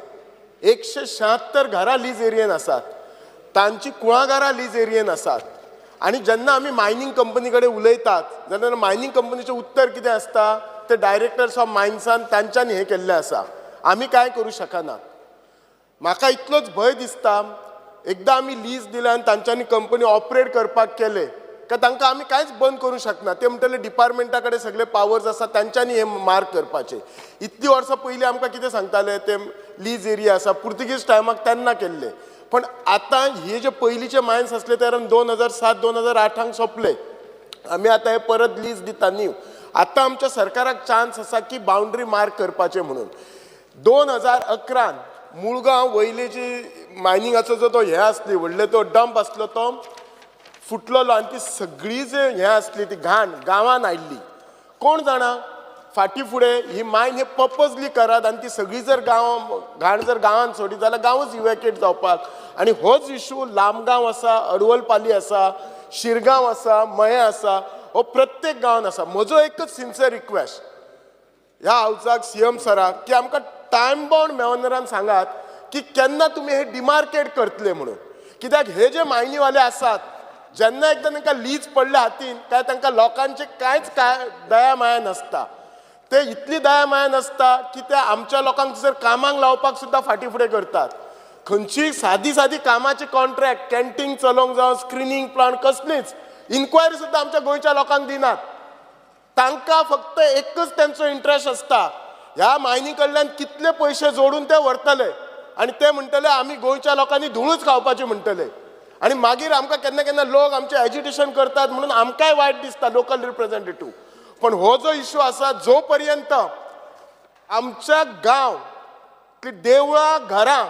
176 घरां लीज एरियेन आसात, तांची कुळागरां लीज एरियेन आसात. आनी जेन्ना आमी मायनींग कंपनी कडेन उलयतात जेन्ना मायनींग कंपनीचें उत्तर कितें आसता, ते डायरेक्टर्स ऑफ मायन्सान तांच्यांनी हें केल्लें आसा, आमी कांय करूं शकना. म्हाका इतलोच भंय दिसता, एकदां आमी लीज दिल्या आनी तांच्यांनी कंपनी ऑपरेट करपाक केले काय तांकां आमी कांयच बंद करूं शकना. ते म्हणटले डिपार्टमेंटा कडेन सगळे पावर्स आसा, तांच्यांनी हे मार्क करपाचे. इतलीं वर्सां पयलीं आमकां कितें सांगताले, ते लीज एरिया आसा, पुर्तुगीज टायमाक तेन्ना केल्ले. पण आतां हे जे पयलींचे मायन्स आसले ते 2007 2008 सोंपले. आमी आतां हे परत लीज दिता न्यू. आतां आमच्या सरकाराक चान्स आसा की बाउंड्री मार्क करपाचें म्हणून. 2011 मुळगांव वयली जी मायनिंगाचो जो तो हें आसली व्हडले तो डंप आसलो तो फुटलेलो आनी ती सगळी जे हें आसली ती घाण गांवान आयिल्ली. कोण जाणा फाटीं फुडें ही मायन हे पर्पजली करात आनी ती सगळी जर गांव घाण जर गांवान सोडली जाल्यार गांवच इवॅक्युएट जावपाक. आनी होच इशू लामगांव आसा, अडवलपाली आसा, शिरगांव आसा, मयें आसा, हो प्रत्येक गांवान आसा. म्हजो एकच सिन्सियर रिक्वेस्ट ह्या हावजाक, सीएम सराक, की आमकां टायम बाउंड मॅनरान सांगात की केन्ना तुमी हे डिमार्केट करतले म्हणून. कित्याक हे जे मायनीवाले आसात जेन्ना एकदां तांकां लीज पडल्या हातीन काय तांकां लोकांचे कांयच काय दया माया नासता. ते इतली दया माया नासता की ते आमच्या लोकांक जर कामाक लावपाक सुद्दां फाटीं फुडें करतात. खंयची सादी सादी कामाची कॉन्ट्रॅक्ट, कॅन्टीन चलोवंक जावं, स्क्रिनींग प्लांट, कसलीच इन्क्वायरी सुद्दां आमच्या गोंयच्या लोकांक दिनात. तांकां फक्त एकच तेंचो इंट्रस्ट आसता, ह्या मायनी कडल्यान कितले पयशे जोडून ते व्हरतले आनी ते म्हणटले आमी गोंयच्या लोकांनी धुळूच खावपाची म्हणटले. आनी मागीर आमकां केन्ना केन्ना लोक आमचें एजिटेशन करतात म्हणून आमकांय वायट दिसता लोकल रिप्रेझेंटेटीव. पण हो जो इशू आसा, जो पर्यंत आमच्या गांव देवळां घरां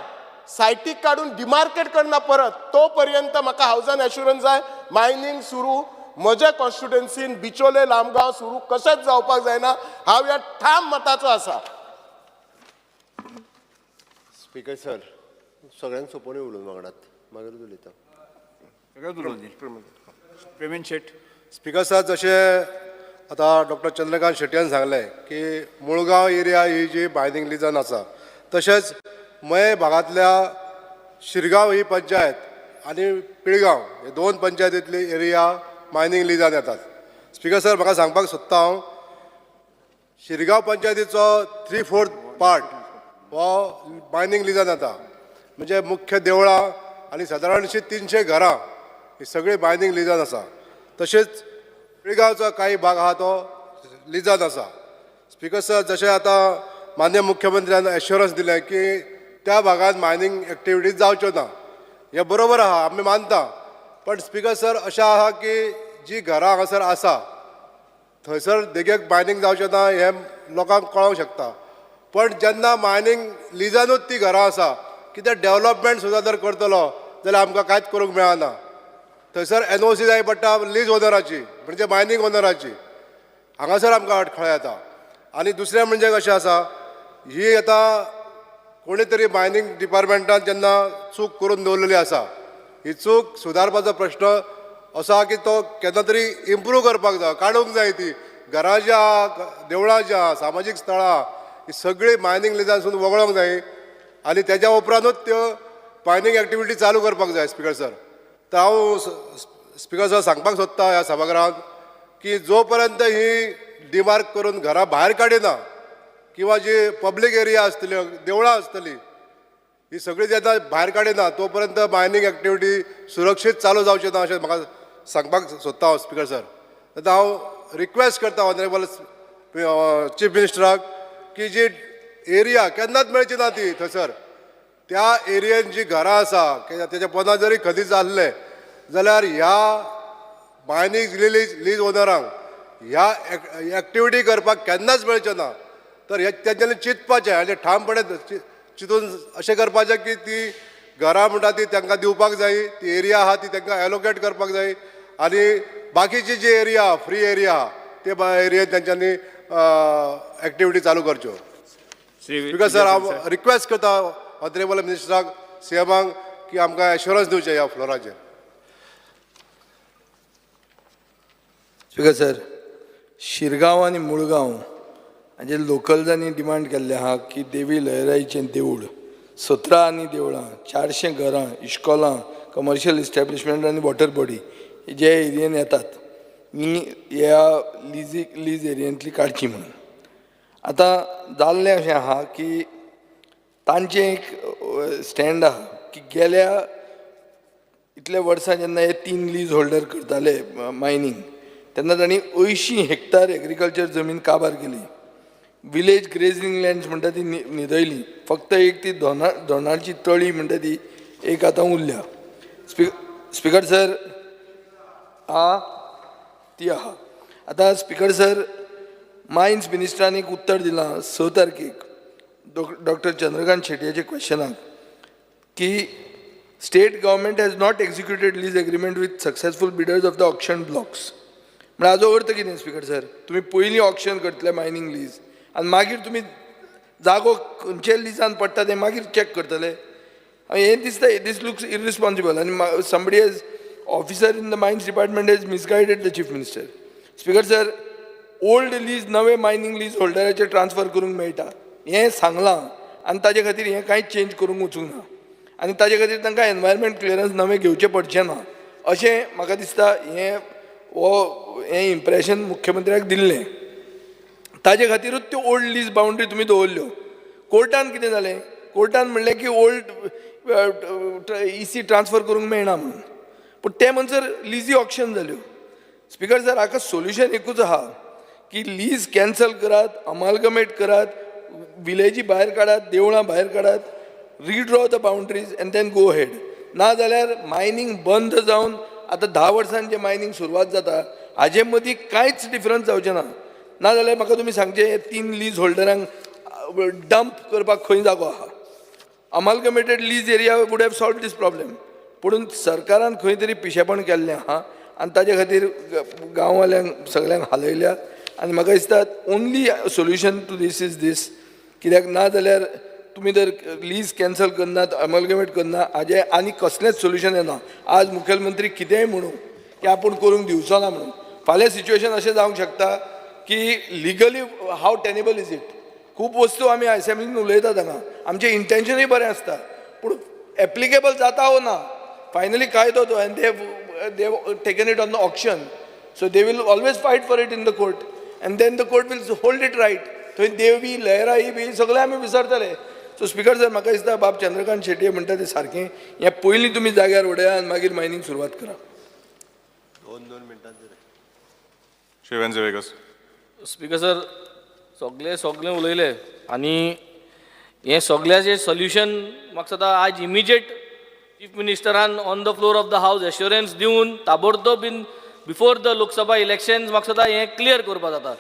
सायटीक काडून डिमार्केट करना परत, तो पर्यंत म्हाका हावजान एश्युरन्स जाय मायनींग सुरू म्हज्या कॉन्स्टिट्युएन्सीन बिचोले लामगांव सुरू कशेंच जावपाक जायना. हांव ह्या ठाम मताचो आसा. स्पीकर सर, सगळ्यांक सोंपोवन उलोवन वांगडात, मागीर उलयता. प्रेमेंद शेट. स्पीकर सर, जशें आतां डॉक्टर चंद्रकांत शेटयान सांगलें की मुळगांव एरिया ही जी मायनींग लिजान आसा, तशेंच मये भागांतल्या शिरगांव ही पंचायत आनी पिळगांव हे 2 पंचायतींतली एरिया मायनींग लिजान येतात. स्पीकर सर, म्हाका सांगपाक सोदता हांव, शिरगांव पंचायतीचो 3/4 पार्ट हो मायनींग लिजान येता. म्हणजे मुख्य देवळां आनी सादारणशी 300 घरां ही सगळीं मायनींग लिजान आसा. तशेंच पिळगांवचो काही भाग आहा तो लिजान आसा. स्पीकर सर, जशें आतां माननीय मुख्यमंत्र्यान एश्युरन्स दिलें की त्या भागांत मायनींग एक्टिविटीज जावच्यो ना, हें बरोबर आहा, आमी मानता. पण स्पीकर सर, अशें आहा की जी घरां हांगासर आसा थंयसर देगेक मायनींग जावचें ना हें लोकांक कळोंक शकता. पण जेन्ना मायनींग लिजानूच ती घरां आसा, कितें डेवलपमेंट सुद्दां जर करतलो जाल्यार आमकां कांयच करूंक मेळना. थंयसर एनओसी जाय पडटा लीज ओनराची, म्हणजे मायनींग ओनराची. हांगासर आमकां अडखळ येता. आनी दुसरें म्हणजे कशें आसा, ही आतां कोणी तरी मायनींग डिपार्टमेंटान जेन्ना चूक करून दवरलेली आसा, ही चूक सुदारपाचो प्रश्न असो आहा की तो केन्ना तरी इम्प्रूव करपाक जाय, काडूंक जाय. ती घरां जी आहा, देवळां जी आहा, सामाजीक स्थळां आहा, ही सगळीं मायनींग लिजांसून वगळोंक जाय आनी तेज्या उपरांतूच त्यो मायनींग एक्टिविटी चालू करपाक जाय. स्पिकर सर, तर हांव स्पिकर सर सांगपाक सोदता ह्या सभागृहांत की जो पर्यंत ही डिमार्क करून घरां भायर काडिना किंवा जी पब्लीक एरिया आसतली, देवळां आसतली, ही सगळी जेन्ना भायर काडिना तो पर्यंत मायनींग एक्टिविटी सुरक्षीत चालू जावची ना, अशें म्हाका सांगपाक सोदता हांव. स्पिकर सर, आतां हांव रिक्वेस्ट करता ऑनरेबल चीफ मिनिस्टराक की जी एरिया केन्नाच मेळची ना ती थंयसर, त्या एरियेन जी घरां आसा तेच्या पोंदा जरी खदीज जाल्लें जाल्यार ह्या मायनींग लीज ओनरांक ह्या एक्टिविटी करपाक केन्नाच मेळचें ना. तर हे तेंच्यांनी चिंतपाचें आनी ठामपणे चिंतून अशें करपाचें की ती घरां म्हणटा ती तांकां दिवपाक जाय, ती एरिया आहा ती तांकां एलोकेट करपाक जाय आनी बाकीची जी एरिया आहा, फ्री एरिया आहा, ते एरियेन तेंच्यांनी एक्टिविटी चालू करच्यो. स्पिकर सर, हांव रिक्वेस्ट करता ऑनरेबल मिनिस्टराक, सीएमाक की आमकां एश्योरन्स दिवचें ह्या फ्लोराचेर. स्पिकर सर, शिरगांव आनी मुळगांव हाजे लोकल्सांनी डिमांड केल्लें आहा की देवी लयराईचें देवूळ, 17 आनी देवळां, 400 घरां, इश्कोलां, कमर्शियल इस्टॅब्लिशमेंट आनी वॉटर बॉडी जे एरियेन येतात ही ह्या लीज एरियेंतली काडची म्हणून. आतां जाल्लें अशें आहा की तांचें एक स्टँड आहा की गेल्या इतल्या वर्सां जेन्ना हे 3 लीज होल्डर करताले मायनींग तेन्ना तांणी 80 हेक्टर एग्रीकल्चर जमीन काबार केली. विलेज ग्रेजींग लँड्स म्हणटा ती न्हिदयली. फक्त एक ती दोनाची तळी म्हणटा ती एक आतां उरल्या. स्पिकर सर, आ ती आहा. आतां स्पिकर सर, मायन्स मिनिस्टरान एक उत्तर दिलां 6 तारखेक डॉक्टर चंद्रकांत शेटयाच्या क्वेश्चनाक की state government has not executed lease agreement with successful bidders of the auction blocks. म्हळ्यार हाजो अर्थ कितें स्पिकर सर, तुमी पयलीं ऑक्शन करतले मायनींग लीज आनी मागीर तुमी जागो खंयच्या लिजान पडटा तें मागीर चॅक करतले. हें दिसता, दीस लुक्स इररिस्पॉन्सिबल आनी somebody has officer in the mines department has misguided the chief minister. Speaker sir, old lease नवे मायनींग लीज होल्डराचेर ट्रान्सफर करूंक मेळटा हें सांगलां आनी ताजे खातीर हें कांयच चेंज करूंक वचूंक ना आनी ताजे खातीर तांकां एनवायरमेंट क्लियरन्स नवें घेवचें पडचें ना अशें म्हाका दिसता. हें हो हें इम्प्रेशन मुख्यमंत्र्याक दिल्लें, ताजे खातीरूच त्यो ओल्ड लीज बावंड्री तुमी दवरल्यो. कोर्टान कितें जालें, कोर्टान म्हणलें की ओल्ड इसी ट्रान्सफर करूंक मेळना म्हणून, पूण ते म्हणसर लिजी ऑक्शन जाल्यो. स्पिकर सर, हाका सोल्युशन एकूच आहा की लीज कॅन्सल करात, अमालगमेट करात, विलेजी भायर काडात, देवळां भायर काडात, redraw the boundaries and then go ahead. ना जाल्यार मायनींग बंद जावन आतां 10 वर्सांनी जें मायनींग सुरवात जाता हाजे मदीं कांयच डिफरन्स जावचें ना. ना जाल्यार म्हाका तुमी सांगचें हे 3 लीज होल्डरांक डंप करपाक खंय जागो आहा. Amalgamated lease area would have solve this problem. पूण सरकारान खंय तरी पिशेपण केल्लें आहा आनी ताजे खातीर गांववाल्यांक सगल्यांक हालयल्या आनी म्हाका दिसता only solution to this is this. कित्याक ना जाल्यार तुमी जर लीज कॅन्सल करनात, अमालगमेट करना, हाजें आनी कसलेंच सोल्युशन येना. आज मुखेलमंत्री कितेंय म्हणू की आपूण करूंक दिवचो ना म्हणून, फाल्यां सिच्युएशन अशें जावंक शकता की legally how tenable is it. खूब वस्तू आमी असेंब्लीन उलयतात हांगा, आमचें इंटेन्शनूय बरें आसता पूण एप्लिकेबल जाता वो ना. फायनली कायदो तो and they taken it on the auction, so they will always fight for it in the court and then the court will hold it right. थंय देवी लयराई बी सगळें आमी विसरतले. सो स्पिकर सर, म्हाका दिसता बाब चंद्रकांत शेटये म्हणटा तें सारकें, हें पयलीं तुमी जाग्यार उडया आनी मागीर मायनींग सुरवात करा. 2-2 मिनटां. श्री वेन्झी वेगस. स्पिकर सर, सगळे सगळे उलयले आनी हें सगळ्याचें सोल्युशन म्हाका दिसता आज इमिजिएट चीफ मिनिस्टरान on the floor of the house assurance दिवन ताबडतोब in before the Lok Sabha elections म्हाका दिसता हें क्लियर करपा जाता.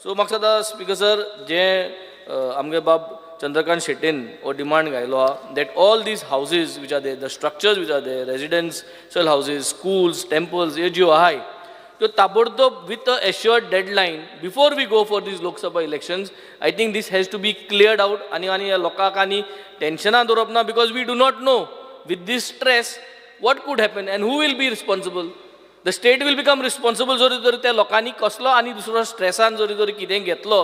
सो म्हाका दिसता स्पिकर सर, जें आमगे बाब चंद्रकांत शेट्येन हो डिमांड घायलो आहा that all these houses which are there, the structures which are there, residential houses, schools, temples ह्यो ज्यो आहाय त्यो ताबडतोब with a assured deadline before we go for these Lok Sabha elections, I think this has to be cleared out. आनी आनी ह्या लोकांक आनी टेन्शनां दवरप ना, because we do not know with this stress what could happen and who will be responsible. The state will become responsible जरी तर त्या लोकांनी कसलो आनी दुसरो स्ट्रेसान जरी जर कितें घेतलो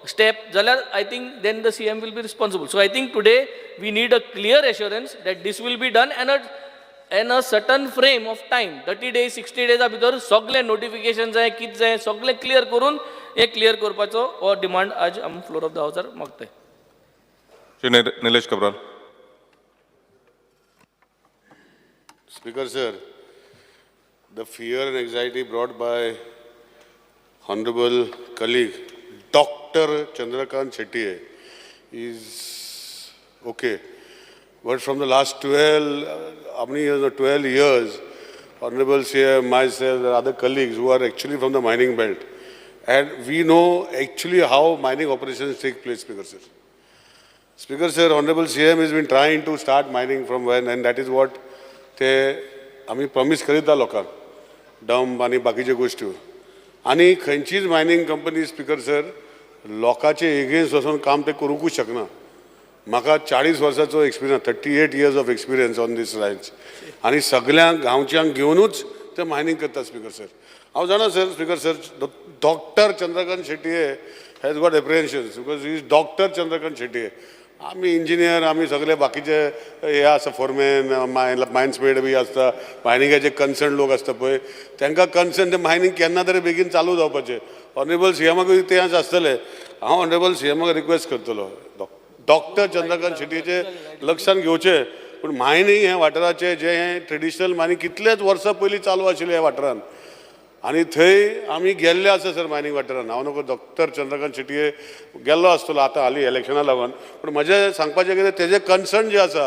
स्टेप जाल्यार, I think then the CM will be responsible. So I think today we need a clear assurance that this will be done and a certain frame of time, 30 days, 60 डेजा भितर सगळे नोटिफिकेशन जाय, कितें जाय, सगळें क्लियर करून हें क्लियर करपाचो हो डिमांड आज आमी floor of the हावसार मागताय. Shri Nilesh Cabral. Speaker sir, the fear and anxiety brought by honorable colleague Dr. Chandrakant Shetty is okay. But from the last 12, how many years, 12 years, Honorable CM, myself, and other colleagues who are actually from the mining belt, and we know actually how mining operations take place, Speaker sir. Speaker sir, Honorable CM has been trying to start mining from when, and that is what ते आमी प्रॉमीस करीत लोकांक, डंप आनी बाकीच्यो गोश्टी. आनी खंयचीच मायनींग कंपनी, स्पीकर सर, लोकांचे एगेन्स्ट वचून काम ते करूंकूच शकना. म्हाका 40 वर्साचो experience, 38 years of experience on these lines, आनी सगळ्यांक गांवच्यांक घेवनूच ते मायनींग करता. स्पीकर सर, हांव जाणा sir, Speaker sir, Doctor Chandrakant Shetye has got apprehensions because is Doctor Chandrakant Shetye. आमी इंजिनियर, आमी सगळे बाकीचे हे आसा, फोरमॅन, मायन्स मेड बी आसता, मायनिंगाचे कन्सर्न लोक आसता पळय, तांकां कन्सर्न ते मायनींग केन्ना तरी बेगीन चालू जावपाचें. ऑनरेबल सीएमाकूय तें आसतलें. हांव ऑनरेबल सीएमाक रिक्वेस्ट करतलो, डॉक्टर चंद्रकांत शेटयेचे लक्षान घेवचें, पूण मायनींग हें वाठाराचें जें हें ट्रेडिशनल मायनींग कितलेच वर्सां पयलीं चालू आशिल्लें ह्या वाठारान आनी थंय आमी गेल्ले आसा सर मायनींग वाठारान. हांव नको, डॉक्टर चंद्रकांत शेटये गेल्लो आसतलो आतां हालीं इलेक्शना लागून, पूण म्हजें सांगपाचें कितें, तेजें कन्सर्न जें आसा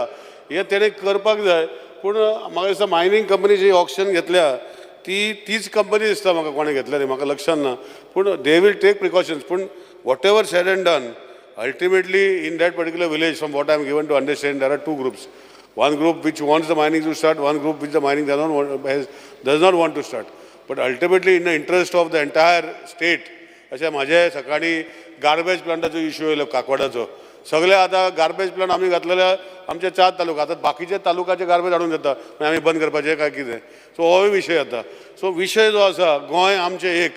हें तेणें करपाक जाय. पूण म्हाका दिसता मायनींग कंपनी जी ऑक्शन घेतल्या ती तीच कंपनी दिसता म्हाका. कोणें घेतल्या ती म्हाका लक्षान ना, पूण they will take precautions. पूण whatever said and done, ultimately in that particular village, from what I am given to understand, there are two groups: one group which wants the mining to start, one group which the mining does not want to start. But ultimately, in the interest of the entire state, अशें म्हाजे सकाळीं गार्बेज प्लांटाचो इश्यू येयलो काकवाडाचो. सगळे आतां गार्बेज प्लांट आमी घातलेले आमचे चार तालुका, आतां बाकीचे तालुकाचे गार्बेज हाडून घेता, मागीर आमी बंद करपाचें काय कितें? सो होय विशय जाता. सो विशय जो आसा, गोंय आमचें एक.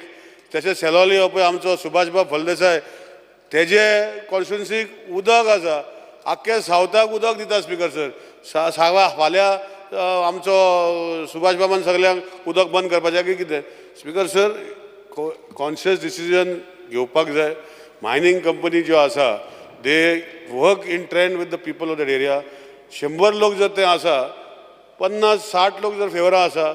तशें सेलोली हो पळय आमचो सुभाषबाब फळदेसाय, तेजे कॉन्स्टिट्युन्सीक उदक आसा, आख्खे सावथाक उदक दिता. स्पीकर सर, सांगा, फाल्यां आमचो सुभाष बाबान सगल्यांक उदक बंद करपाचें की कितें? स्पीकर सर, कॉन्शियस डिसिजन घेवपाक जाय. मायनींग कंपनी ज्यो आसा, they work in trend with the people of that area. 100 लोक जर ते आसा, 50-60 लोक जर फेवरा आसा,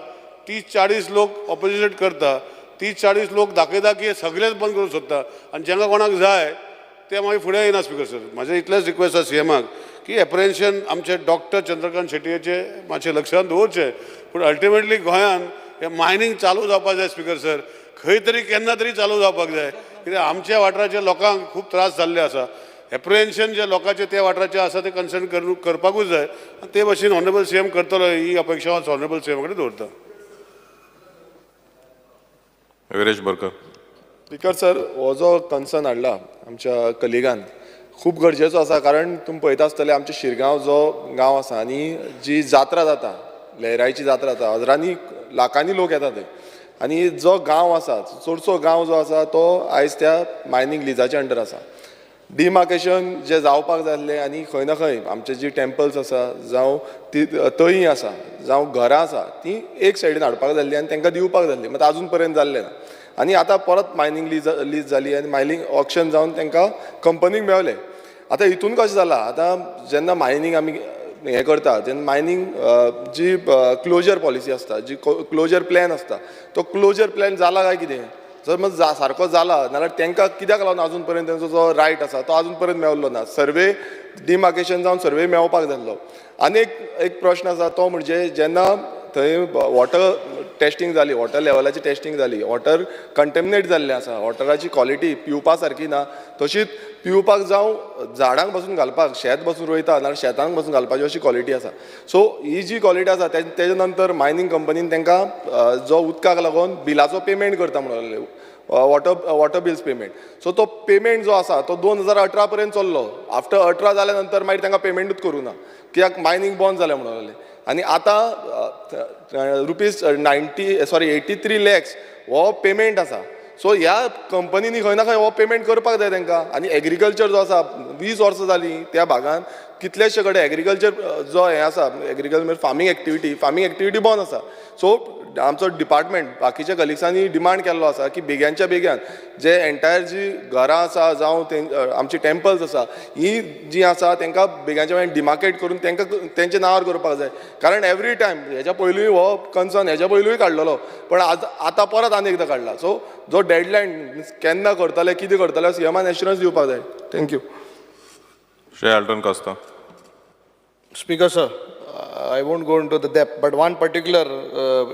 30-40 लोक ऑपोजिट करता. 30-40 लोक दाखयता की हे सगळेच बंद करूंक सोदता आनी जांकां कोणाक जाय ते मागीर फुडें येना. स्पीकर सर, म्हाजें इतलेंच रिक्वेस्ट आसा सीएमाक की एप्रिहेन्शन आमचे डॉक्टर चंद्रकांत शेटयेचे मातशें लक्षांत दवरचें, पूण अल्टिमेटली गोंयान हें मायनींग चालू जावपाक जाय. स्पीकर सर, खंय तरी केन्ना तरी चालू जावपाक जाय, कित्याक आमच्या वाठाराच्या लोकांक खूब त्रास जाल्ले आसा. एप्रिहेन्शन जे लोकांचे त्या वाठाराचे आसा ते कन्सर्न करपाकूच जाय आनी ते भाशेन ऑनरेबल सीएम करतलो ही अपेक्षा हांव ऑनरेबल सीएमा कडेन दवरता. विरेश बोरकर. स्पीकर सर, हो जो कन्सर्न हाडला आमच्या कलिगान, खूब गरजेचो आसा, कारण तुमी पळयता आसतले आमच्या शिरगांव जो गांव आसा आनी जी जात्रा जाता, लयराईची जात्रा जाता, हजरांनी लाखांनी लोक येता थंय आनी जो गांव आसा, चडसो गांव जो आसा तो आयज त्या मायनींग लिजाच्या अंडर आसा. डिमार्केशन जें जावपाक जाय आसलें आनी खंय ना खंय आमचे जी टेम्पल्स आसा, जावं ती तळीं आसा, जावं घरां आसा, ती एक सायडीन हाडपाक जाय आसली आनी तांकां दिवपाक जाय आसली, मात आजून पर्यंत जाल्लें ना. आनी आतां परत मायनींग लीज जाली आनी मायनींग ऑक्शन जावन तांकां कंपनीक मेवलें. आतां हितून कशें जालां, आतां जेन्ना मायनींग आमी हें करता तेन्ना मायनींग जी क्लोजर पॉलिसी आसता, जी क्लोजर प्लॅन आसता, तो क्लोजर प्लॅन जाला काय कितें? जर मग सारको जाला नाल्यार तांकां कित्याक लागून अजून पर्यंत तेंचो जो रायट आसा तो अजून पर्यंत मेवल्लो ना? सर्वे डिमार्केशन जावन सर्वे मेवपाक जाय आसलो. आनी एक एक प्रश्न आसा, तो म्हणजे जेन्ना थंय वॉटर टेस्टिंग जाली, वॉटर लेवलाची टेस्टिंग जाली, वॉटर कंटेमिनेट जाल्लें आसा, वॉटराची क्वॉलिटी पिवपा सारकी ना. तशीच पिवपाक जावं झाडांक बसून घालपाक, शेत बसून रोयता नाल्यार शेतांक बसून घालपाची अशी क्वॉलिटी आसा. सो ही जी क्वॉलिटी आसा तेजे नंतर मायनींग कंपनीन तांकां जो उदकाक लागून बिलाचो पेमेंट करता म्हणून लागले, वॉटर बिल्स पेमेंट. सो तो पेमेंट जो आसा तो 2018 पर्यंत चल्लो. आफ्टर 18 जाल्या नंतर मागीर तांकां पेमेंटूच करूं ना, कित्याक मायनींग बंद जालें म्हणून लागले. आनी आतां रुपीज 83 लॅक्स हो पेमेंट आसा. सो ह्या कंपनींनी खंय ना खंय हो पेमेंट करपाक जाय तांकां. आनी एग्रीकल्चर जो आसा 20 वर्सां जालीं त्या भागान कितलेशे कडेन एग्रीकल्चर जो हें आसा, एग्रीकल्चर फार्मींग एक्टिविटी बंद आसा. सो आमचो डिपार्टमेंट बाकीच्या कलिग्सांनी डिमांड केल्लो आसा की बेग्यांच्या बेग्यान जे एंटायर जी घरां आसा जावं आमची टेम्पल्स आसा ही जी आसा तांकां बेग्यांच्या बेग्यान डिमार्केट करून तांकां तेंच्या नांवार करपाक जाय. कारण एवरी टायम हेज्या पयलूय हो कन्सर्न हेज्या पयलूय काडलेलो, पण आज आतां परत आनी एकदां काडला. सो जो डेडलायन केन्ना करतले कितें करतले सीएमान एश्युरन्स दिवपाक जाय. Thank you. Shri Alton Costa. Speaker sir, I won't go into the depth, but one particular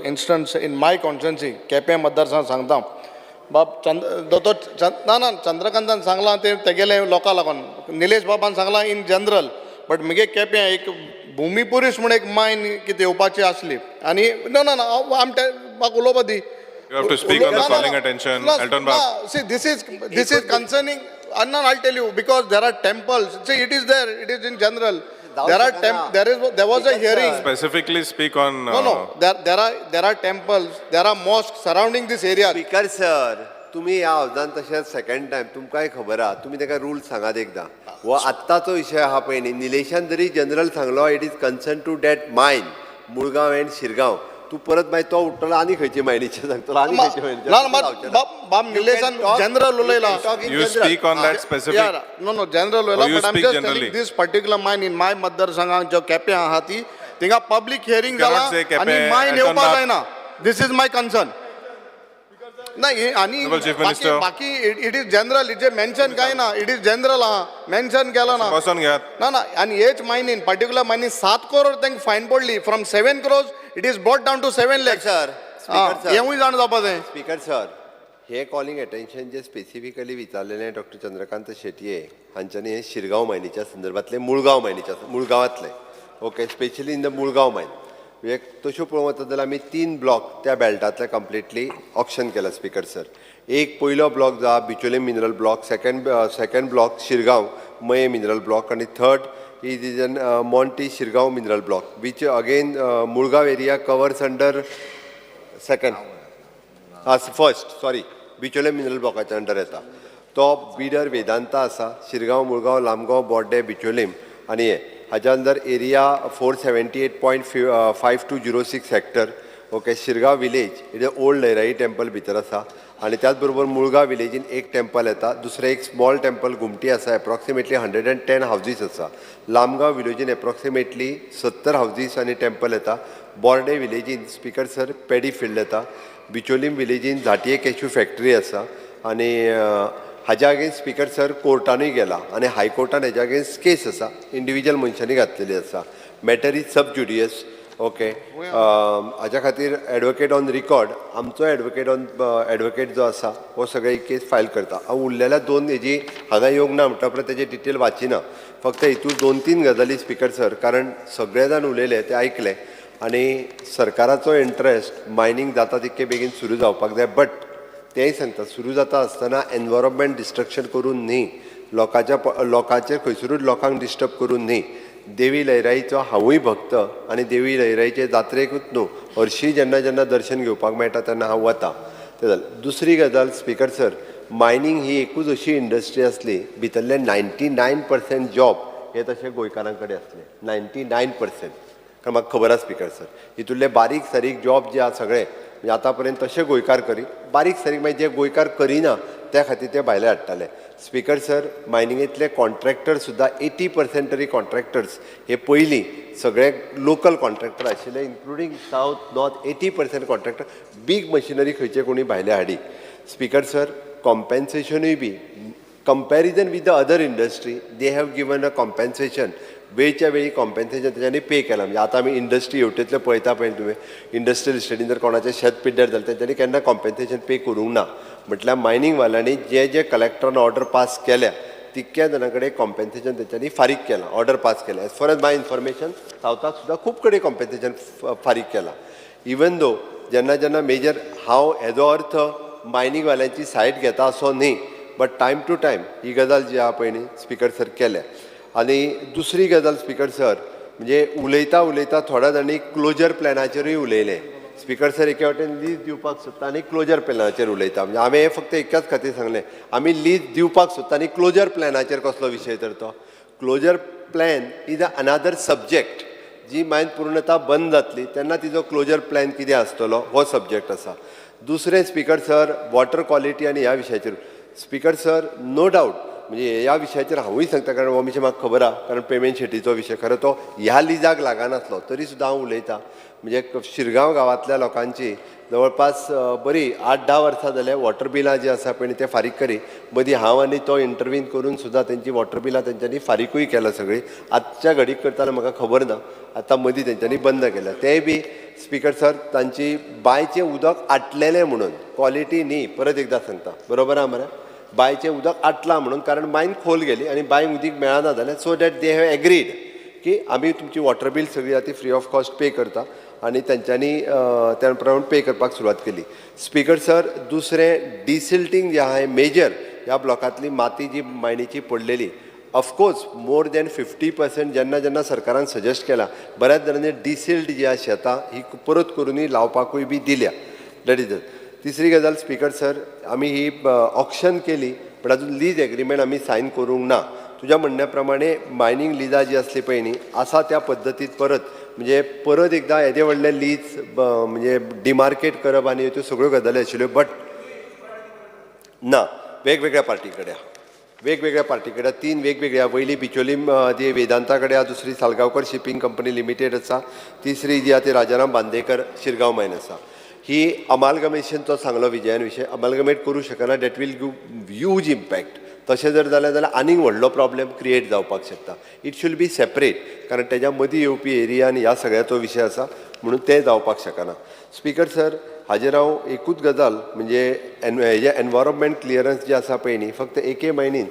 instance in my constituency, Quepem मतदारसंघ सांगता बाब दोतोर ना ना चंद्रकांतान सांगलां तें तेगेले लोकां लागून, निलेश बाबान सांगलां इन जनरल, बट मुगे केपें एक भुमीपुरीस म्हूण एक मायन कितें येवपाची आसली आनी ना ना ना आम म्हाका उलोवपा दी. You have to speak on the calling attention, Elton Bab. See, this is concerning. No, I'll tell you, because there are temples. See, it is there. It is in general. There was a hearing. Specifically speak on. No, no. There are temples. There are mosques surrounding this area. Speaker sir, तुम्ही ह्या हावजान तशेंच सेकंड टायम तुमकांय खबर आहा, तुमी ताका रूल सांगात एकदां. हो आत्ताचो विशय आहा पळय न्ही, निलेशान जरी जनरल सांगलो it is concern to that mine Mulgaon and Shirgaon, तूं परत मागीर तो उठ्ठलो आनी खंयचे मायनीचे सांगतलो आनी खंयचे मायनीचे. बाब निलेशान जनरल उलयला. You speak on that specific. No no general उलयला, but I am just telling this particular mine in my मतदारसंघात जो केपें आहा ती थिंगा पब्लीक हियरींग जाला आनी मायन येवपा जायना. This is my concern. नाही आनी बाकी it is general, it mention काय ना, it is general आहा, मेन्शन केला ना. ना ना आनी हेच मायनीन पर्टिक्युलर मायनीन 7 करोड तांकां फायन पडली. From 7 crores it is brought down to 7 lakhs. Sir, हेंवूय जाण जावपा जाय. स्पीकर सर, हे कॉलिंग अटेन्शन जे स्पेसिफिकली विचारलेलें डॉक्टर चंद्रकांत शेटये हांच्यांनी, हे शिरगांव मायनीच्या संदर्भातले, मुळगांव मायनीच्या, मुळगांवांतले, okay, specially in the Mulgaon mine. म्हणजे तश्यो पळोवंक वचत जाल्यार आमी 3 ब्लॉक त्या बेल्टांतले कंप्लिटली ऑक्शन केला स्पीकर सर. एक पयलो ब्लॉक जो आहा Bicholim mineral block, second block Shirgaon Mayem mineral block, आनी third is an Monty Shirgaon mineral block, which again Mulgaon area covers under second first sorry Bicholim mineral ब्लॉकाच्या under येता. तो बिडर वेदांता आसा, शिरगांव मुळगांव लामगांव बोड्डे बिचोलीम आनी हे हाज्या under area 478.5206 hectare. Okay, Shirgaon village it is old Lairai temple भितर आसा आनी त्याच बरोबर मुळगांव विलेजीन एक टेम्पल येता, दुसरें एक स्मॉल टेम्पल घुमटी आसा, एप्रॉक्सिमेटली 110 हावजीस आसा. लामगांव विलेजीन एप्रॉक्सिमेटली 70 हावजीस आनी टेम्पल येता. बोर्डे विलेजीन स्पीकर सर पेडी फिल्ड येता. बिचोलीम विलेजीन झांटये कॅश्यू फॅक्टरी आसा आनी हाज्या अगेन्स्ट स्पीकर सर कोर्टानूय गेला आनी हायकोर्टान हेज्या अगेन्स्ट केस आसा, इंडिविज्युअल मनशांनी घातलेली आसा. Matter is sub judice. Okay, हाज्या खातीर एडवोकेट ऑन रिकॉर्ड आमचो एडवोकेट ऑन एडवोकेट जो आसा हो सगळे केस फायल करता. हांव उरलेल्या 2 हेजी हांगा येवंक ना म्हणटा उपरांत तेजे डिटेल वाचिना, फक्त हितून 2-3 गजाली स्पीकर सर, कारण सगळे जाण उलयले ते आयकले आनी सरकाराचो इंट्रस्ट मायनींग जाता तितके बेगीन सुरू जावपाक जाय, बट तेंय सांगता सुरू जाता आसतना एनवायरमेंट डिस्ट्रक्शन करून न्ही, लोकांचेर खंयसरूच लोकांक डिस्टर्ब करून न्ही. देवी लयराईचो हांवूय भक्त आनी देवी लयराईचे जात्रेकूच न्हू, हरशीं जेन्ना जेन्ना दर्शन घेवपाक मेळटा तेन्ना हांव वता. तें जालें. दुसरी गजाल स्पीकर सर, मायनींग ही एकूच अशी इंडस्ट्री आसली भितरले 99% जॉब हे तशे गोंयकारां कडेन आसले, 99%. कारण म्हाका खबर आसा स्पीकर सर, हितूंतले बारीक सारीक जॉब जे आसा सगळे म्हणजे आतां पर्यंत तशे गोंयकार करी, बारीक सारीक मागीर जे गोंयकार करिना त्या खातीर ते भायले हाडटाले. स्पीकर सर, मायनिंगेंतले कॉन्ट्रॅक्टर सुद्दां 80% तरी कॉन्ट्रॅक्टर्स हे पयलीं सगळे लोकल कॉन्ट्रॅक्टर आशिल्ले, including south north 80% contractor. Big machinery खंयचे कोणी भायले हाडी. स्पीकर सर, कॉम्पेन्सेशनूय बी comparison with the other industry they have given a compensation वेळच्या वेळी कॉम्पेन्सेशन तेच्यांनी पे केलां. म्हणजे आतां आमी इंडस्ट्री हेवटेंतले पळयता पळय तुवें इंडस्ट्रियल इस्टेटीन जर कोणाचें शेत पिड्ड्यार जालें तेंच्यांनी केन्ना कॉम्पेन्सेशन पे करूंक ना. म्हटल्यार मायनींगवाल्यांनी जे जे कलेक्टरान ऑर्डर पास केल्या तितक्या जाणां कडेन कॉम्पेन्सेशन तेंच्यांनी फारीक केलां, ऑर्डर पास केल्या. As far as my information सावथाक सुद्दां खूब कडेन कॉम्पेन्सेशन फारीक केलां. इवन दो जेन्ना जेन्ना मेजर हांव हेजो अर्थ मायनींगवाल्यांची सायड घेता असो न्ही, बट टायम टू टायम ही गजाल जी आहा पळय न्ही स्पिकर सर केल्या. आनी दुसरी गजाल स्पिकर सर म्हणजे उलयता उलयता थोड्या जाणांनी क्लोजर प्लॅनाचेरूय उलयलें. स्पिकर सर एके वाटेन लीज दिवपाक सोदता आनी क्लोजर प्लॅनाचेर उलयता. म्हणजे हांवें हें फक्त एकाच खातीर सांगलें, आमी लीज दिवपाक सोदता आनी क्लोजर प्लॅनाचेर कसलो विशय तर तो closure plan is a another subject. जी मायन पूर्णता बंद जातली तेन्ना तिजो क्लोजर प्लॅन कितें आसतलो हो सब्जेक्ट आसा. दुसरें स्पिकर सर वॉटर क्वॉलिटी आनी ह्या विशयाचेर स्पिकर सर नो डावट म्हणजे ह्या विशयाचेर हांवूय सांगता कारण हो विशय म्हाका खबर आहा, कारण पेमेंट शेटीचो विशय खरो तो ह्या लिजाक लागनासलो तरी सुद्दां हांव उलयतां. म्हणजे शिरगांव गांवांतल्या लोकांची जवळपास बरी 8-10 वर्सां जाले वॉटर बिलां जी आसा पळय ते फारीक करी मदीं हांव आनी तो इंटरवीन करून सुद्दां तेंची वॉटर बिलां तेंच्यांनी फारीकूय केला सगळीं. आजच्या घडीक करताना म्हाका खबर ना, आतां मदीं तेंच्यांनी बंद केल्या तेंय बी स्पिकर सर तांची बांयचें उदक आटलेलें म्हणून क्वॉलिटी न्ही, परत एकदां सांगता बरोबर आहा मरे, बांयचें उदक आटलां म्हणून कारण बांयन खोल गेली आनी बांयक उदीक मेळना जालें. So that they have agreed की आमी तुमची वॉटर बील सगळी आतां फ्री ऑफ कॉस्ट पे करता आनी तेंच्यांनी त्या प्रमाण पे करपाक सुरवात केली. स्पिकर सर दुसरें डिसिल्टींग जें आहा मेजर ह्या ब्लॉकांतली माती जी मायनीची पडलेली ऑफकोर्स मोर दॅन 50% जेन्ना जेन्ना सरकारान सजेस्ट केला बऱ्याच जाणांनी डिसिल्ट जी आहा शेतां ही परत करुनूय लावपाकूय बी दिल्या. That is तिसरी गजाल स्पिकर सर आमी ही ऑक्शन केली बट अजून लीज एग्रीमेंट आमी सायन करूंक ना. तुज्या म्हणण्या प्रमाणे मायनींग लिजां जी आसली पळय न्ही आसा त्या पद्दतीत परत म्हणजे परत एकदां येदे व्हडले लीज म्हणजे डिमार्केट करप आनी त्यो सगळ्यो गजाली आशिल्ल्यो बट ना वेगवेगळ्या पार्टी कडेन वेगवेगळ्या पार्टी कडेन 3 वेगवेगळ्या, वयली बिचोलीम जी वेदांता कडेन आहा, दुसरी सालगांवकर शिपींग कंपनी लिमिटेड आसा, तिसरी जी आहा ती राजाराम बांदेकर शिरगांव मायन आसा. ही अमालगमेशन तो सांगलो विजयान विशय अमालगमेट करूं शकना, that will give huge impact. तशें जर जालें जाल्यार आनीक व्हडलो प्रॉब्लेम क्रिएट जावपाक शकता. It should be separate कारण तेज्या मदीं येवपी एरिया आनी ह्या सगळ्याचो विशय आसा म्हणून तें जावपाक शकना. स्पिकर सर हाजेर हांव एकूच गजाल म्हणजे हेजें एनवायरोमेंट क्लियरन्स जें आसा पळय न्ही फक्त एके मायनीन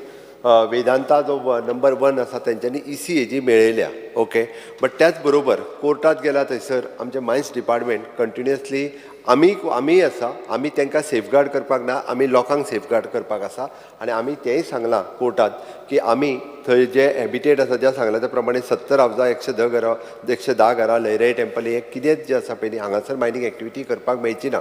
वेदांता जो नंबर 1 आसा तेंच्यांनी ECA जी मेळयल्या ओके, बट त्याच बरोबर कोर्टात गेला थंयसर आमचें मायन्स डिपार्टमेंट कंटिन्युअसली आमी आसा, आमी तांकां सेफगार्ड करपाक ना, आमी लोकांक सेफगार्ड करपाक आसा आनी आमी तेंय सांगलां कोर्टात की आमी थंय जे हॅबिटेट आसा ज्या सांगलां त्या प्रमाणे 70 हावजां 110 घरां 110 घरां लैराई टेम्पल हे कितेंच जें आसा पळय हांगासर मायनींग एक्टिविटी करपाक मेळची ना.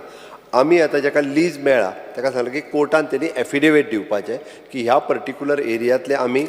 आमी आतां जाका लीज मेळ्ळा ताका सांगलां की कोर्टान तेणी एफिडेवीट दिवपाचें की ह्या पर्टिक्युलर एरियांतलें आमी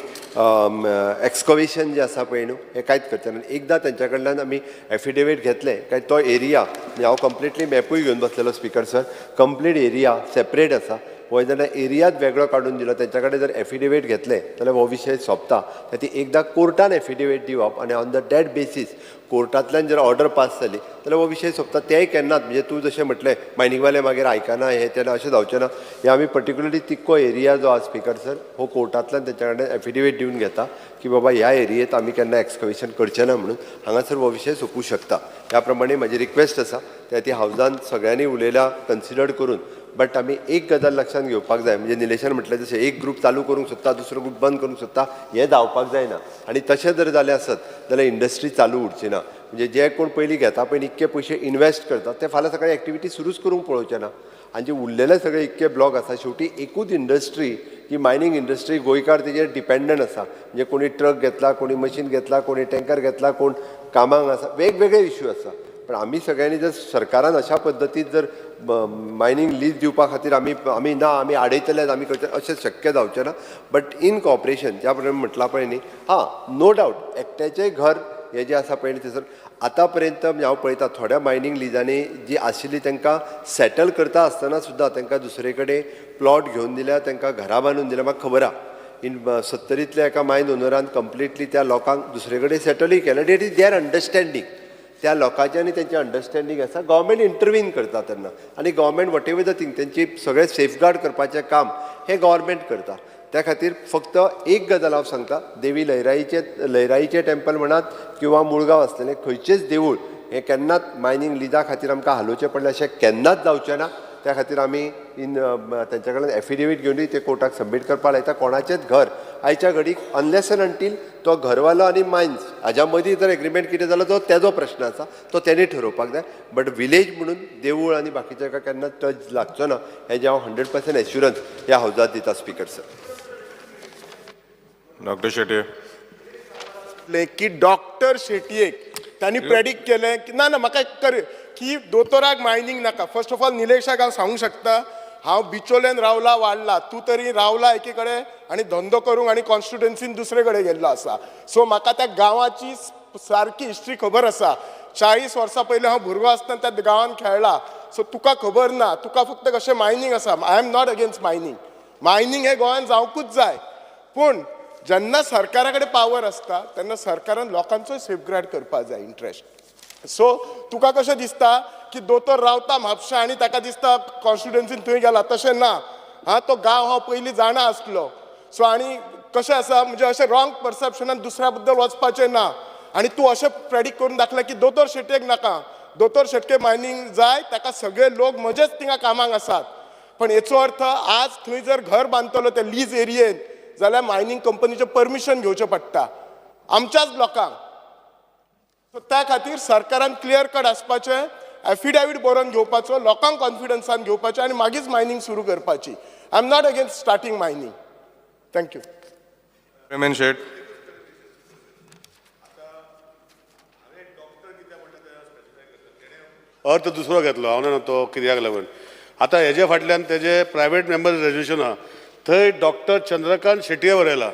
एक्सकवेशन जें आसा पळय न्हू हें कांयच करचें ना. एकदां तेंच्या कडल्यान आमी एफिडेवीट घेतलें काय तो एरिया म्हणजे हांव कंप्लिटली मॅपूय घेवन बसलेलो speaker sir, complete area separate आसा, हो जाल्यार एरियाच वेगळो काडून दिलो तेंच्या कडेन जर एफिडेवीट घेतलें जाल्यार हो विशय सोंपता. त्या एकदां कोर्टान एफिडेवीट दिवप आनी ऑन the that basis कोर्टांतल्यान जर ऑर्डर पास जाली जाल्यार हो विशय सोंपता. तेंय केन्नाच म्हणजे तूं जशें म्हटलें मायनींगवाले मागीर आयकना हें तें अशें जावचें ना. हें आमी पर्टिक्युलरली तितको एरिया जो आसा स्पिकर सर हो कोर्टांतल्यान तेंच्या कडेन एफिडेवीट दिवन घेता की बाबा ह्या एरियेंत आमी केन्ना एक्सकवेशन करचें ना म्हणून हांगासर हो विशय सोंपूं शकता. ह्या प्रमाणे म्हाजी रिक्वेस्ट आसा त्या ती हावजान सगळ्यांनी उलयल्या कन्सिडर करून, बट आमी एक गजाल लक्षांत घेवपाक जाय म्हणजे निलेशान म्हटलें तशें एक ग्रूप चालू करूंक सोदता दुसरो ग्रूप बंद करूंक सोदता हें जावपाक जायना आनी तशें जर जालें आसत जाल्यार इंडस्ट्री चालू उरची ना. म्हणजे जे कोण पयलीं घेता पळय इतके पयशे इनवेस्ट करतात ते फाल्यां सकाळी एक्टिविटी सुरूच करूंक पळोवचे ना आनी जे उरलेले सगळे इतके ब्लॉक आसा शेवटी एकूच इंडस्ट्री ही मायनींग इंडस्ट्री गोंयकार तेजेर डिपेंडंट आसा. म्हणजे कोणी ट्रक घेतला, कोणी मशीन घेतला, कोणी टँकर घेतला, कोण कामांक आसा, वेगवेगळे इश्यू आसा. पण आमी सगळ्यांनी जर सरकारान अशा पद्दतीन जर मायनींग लीज दिवपा खातीर आमी आमी ना आमी आडयतले आमी करतले अशें शक्य जावचें ना. बट इन कॉपरेशन ज्या प्रमाणे म्हटलां पळय न्ही, हां नो डावट एकट्याचें घर हें जें आसा पळय न्ही थंयसर आतां पर्यंत हांव पळयता थोड्या मायनींग लिजांनी जी आशिल्ली तांकां सेटल करता आसतना सुद्दां तांकां दुसरे कडेन प्लॉट घेवन दिल्या, तांकां घरां बांदून दिल्या. म्हाका खबर आहा इन 70तल्या एका मायन ओनरान कंप्लिटली त्या लोकांक दुसरे कडेन सेटलूय केलें. That is there understanding, त्या लोकांचें आनी तेंचें अंडरस्टँडींग आसा. गव्हर्मेंट इंटरवीन करता तेन्ना आनी government what ever the thing तेंची सगळें सेफगार्ड करपाचें काम हें गव्हर्मेंट करता. त्या खातीर फक्त एक गजाल हांव सांगता, देवी लयराईचें टेम्पल म्हणात किंवा मुळगांव आसलेलें खंयचेच देवूळ हें केन्नाच मायनींग लिजा खातीर आमकां हालोवचें पडलें अशें केन्नाच जावचें ना. त्या खातीर आमी इन तांच्या कडल्यान एफिडेवीट घेवनूय ते कोर्टाक सबमीट करपाक लायता. कोणाचेंच घर आयच्या घडीक अनलेस एंड अंटील तो घरवालो आनी मायन्स हाज्या मदीं जर एग्रीमेंट कितें जालो तो तेजो प्रश्न आसा, तो तेणी ठरोवपाक जाय. बट विलेज म्हणून देवूळ आनी बाकीच्या केन्ना टच लागचो ना हेजें हांव 100% एश्युरन्स ह्या हावजात दिता स्पिकर सर. डॉक्टर शेट्ये. की डॉक्टर शेटयेक तांणी प्रेडिक्ट केलें की ना ना म्हाका कर की दोतोराक मायनींग नाका. फर्स्ट ऑफ ऑल निलेशाक हांव सांगूंक शकता, हांव बिचोल्यान रावला वाडला, तूं तरी रावला एके कडेन आनी धंदो करूंक आनी कॉन्स्टिट्युएन्सीन दुसरे कडेन गेल्लो आसा. सो म्हाका त्या गांवाची सारकी हिस्ट्री खबर आसा. 40 वर्सां पयलीं हांव भुरगो आसतना त्या गांवान खेळ्ळा. सो तुका खबर ना, तुका फक्त कशें मायनींग आसा. I am not against mining, mining हें गोंयांत जावंकूच जाय, पूण जेन्ना सरकारा कडेन पावर आसता तेन्ना सरकारान लोकांचोय सेफगार्ड करपाक जाय इंट्रस्ट. सो तुका कशें दिसता की दोतोर रावता म्हापशा आनी ताका दिसता कॉन्स्टिट्युएन्सीन थंय गेला, तशें ना. हां, तो गांव हांव पयलीं जाणा आसलो. सो आनी कशें आसा म्हणजे अशें रॉंग परसेप्शनान दुसऱ्या बद्दल वचपाचें ना. आनी तूं अशें प्रेडिक्ट करून दाखलें की दोतोर शेटयेक नाका, दोतोर शेटये मायनींग जाय, ताका सगळे लोक म्हजेच थिंगा कामाक आसात. पण हेचो अर्थ आज थंय जर घर बांदतलो ते लीज एरियेन जाल्यार मायनींग कंपनीचें परमिशन घेवचें पडटा आमच्याच लोकांक. सो त्या खातीर सरकारान क्लियर कट आसपाचें, एफिडेवीट बरोवन घेवपाचो, लोकांक कॉन्फिडन्सान घेवपाचें आनी मागीर मायनींग सुरू करपाची. I am not against starting mining. Thank you. Raman Shet. अर्थ दुसरो घेतलो हांव जाणा तो कित्याक लागून. आतां हेजे फाटल्यान तेजे प्रायवेट मेंबर्स रेजोल्युशन आहा, थंय डॉक्टर चंद्रकांत शेटये बरयला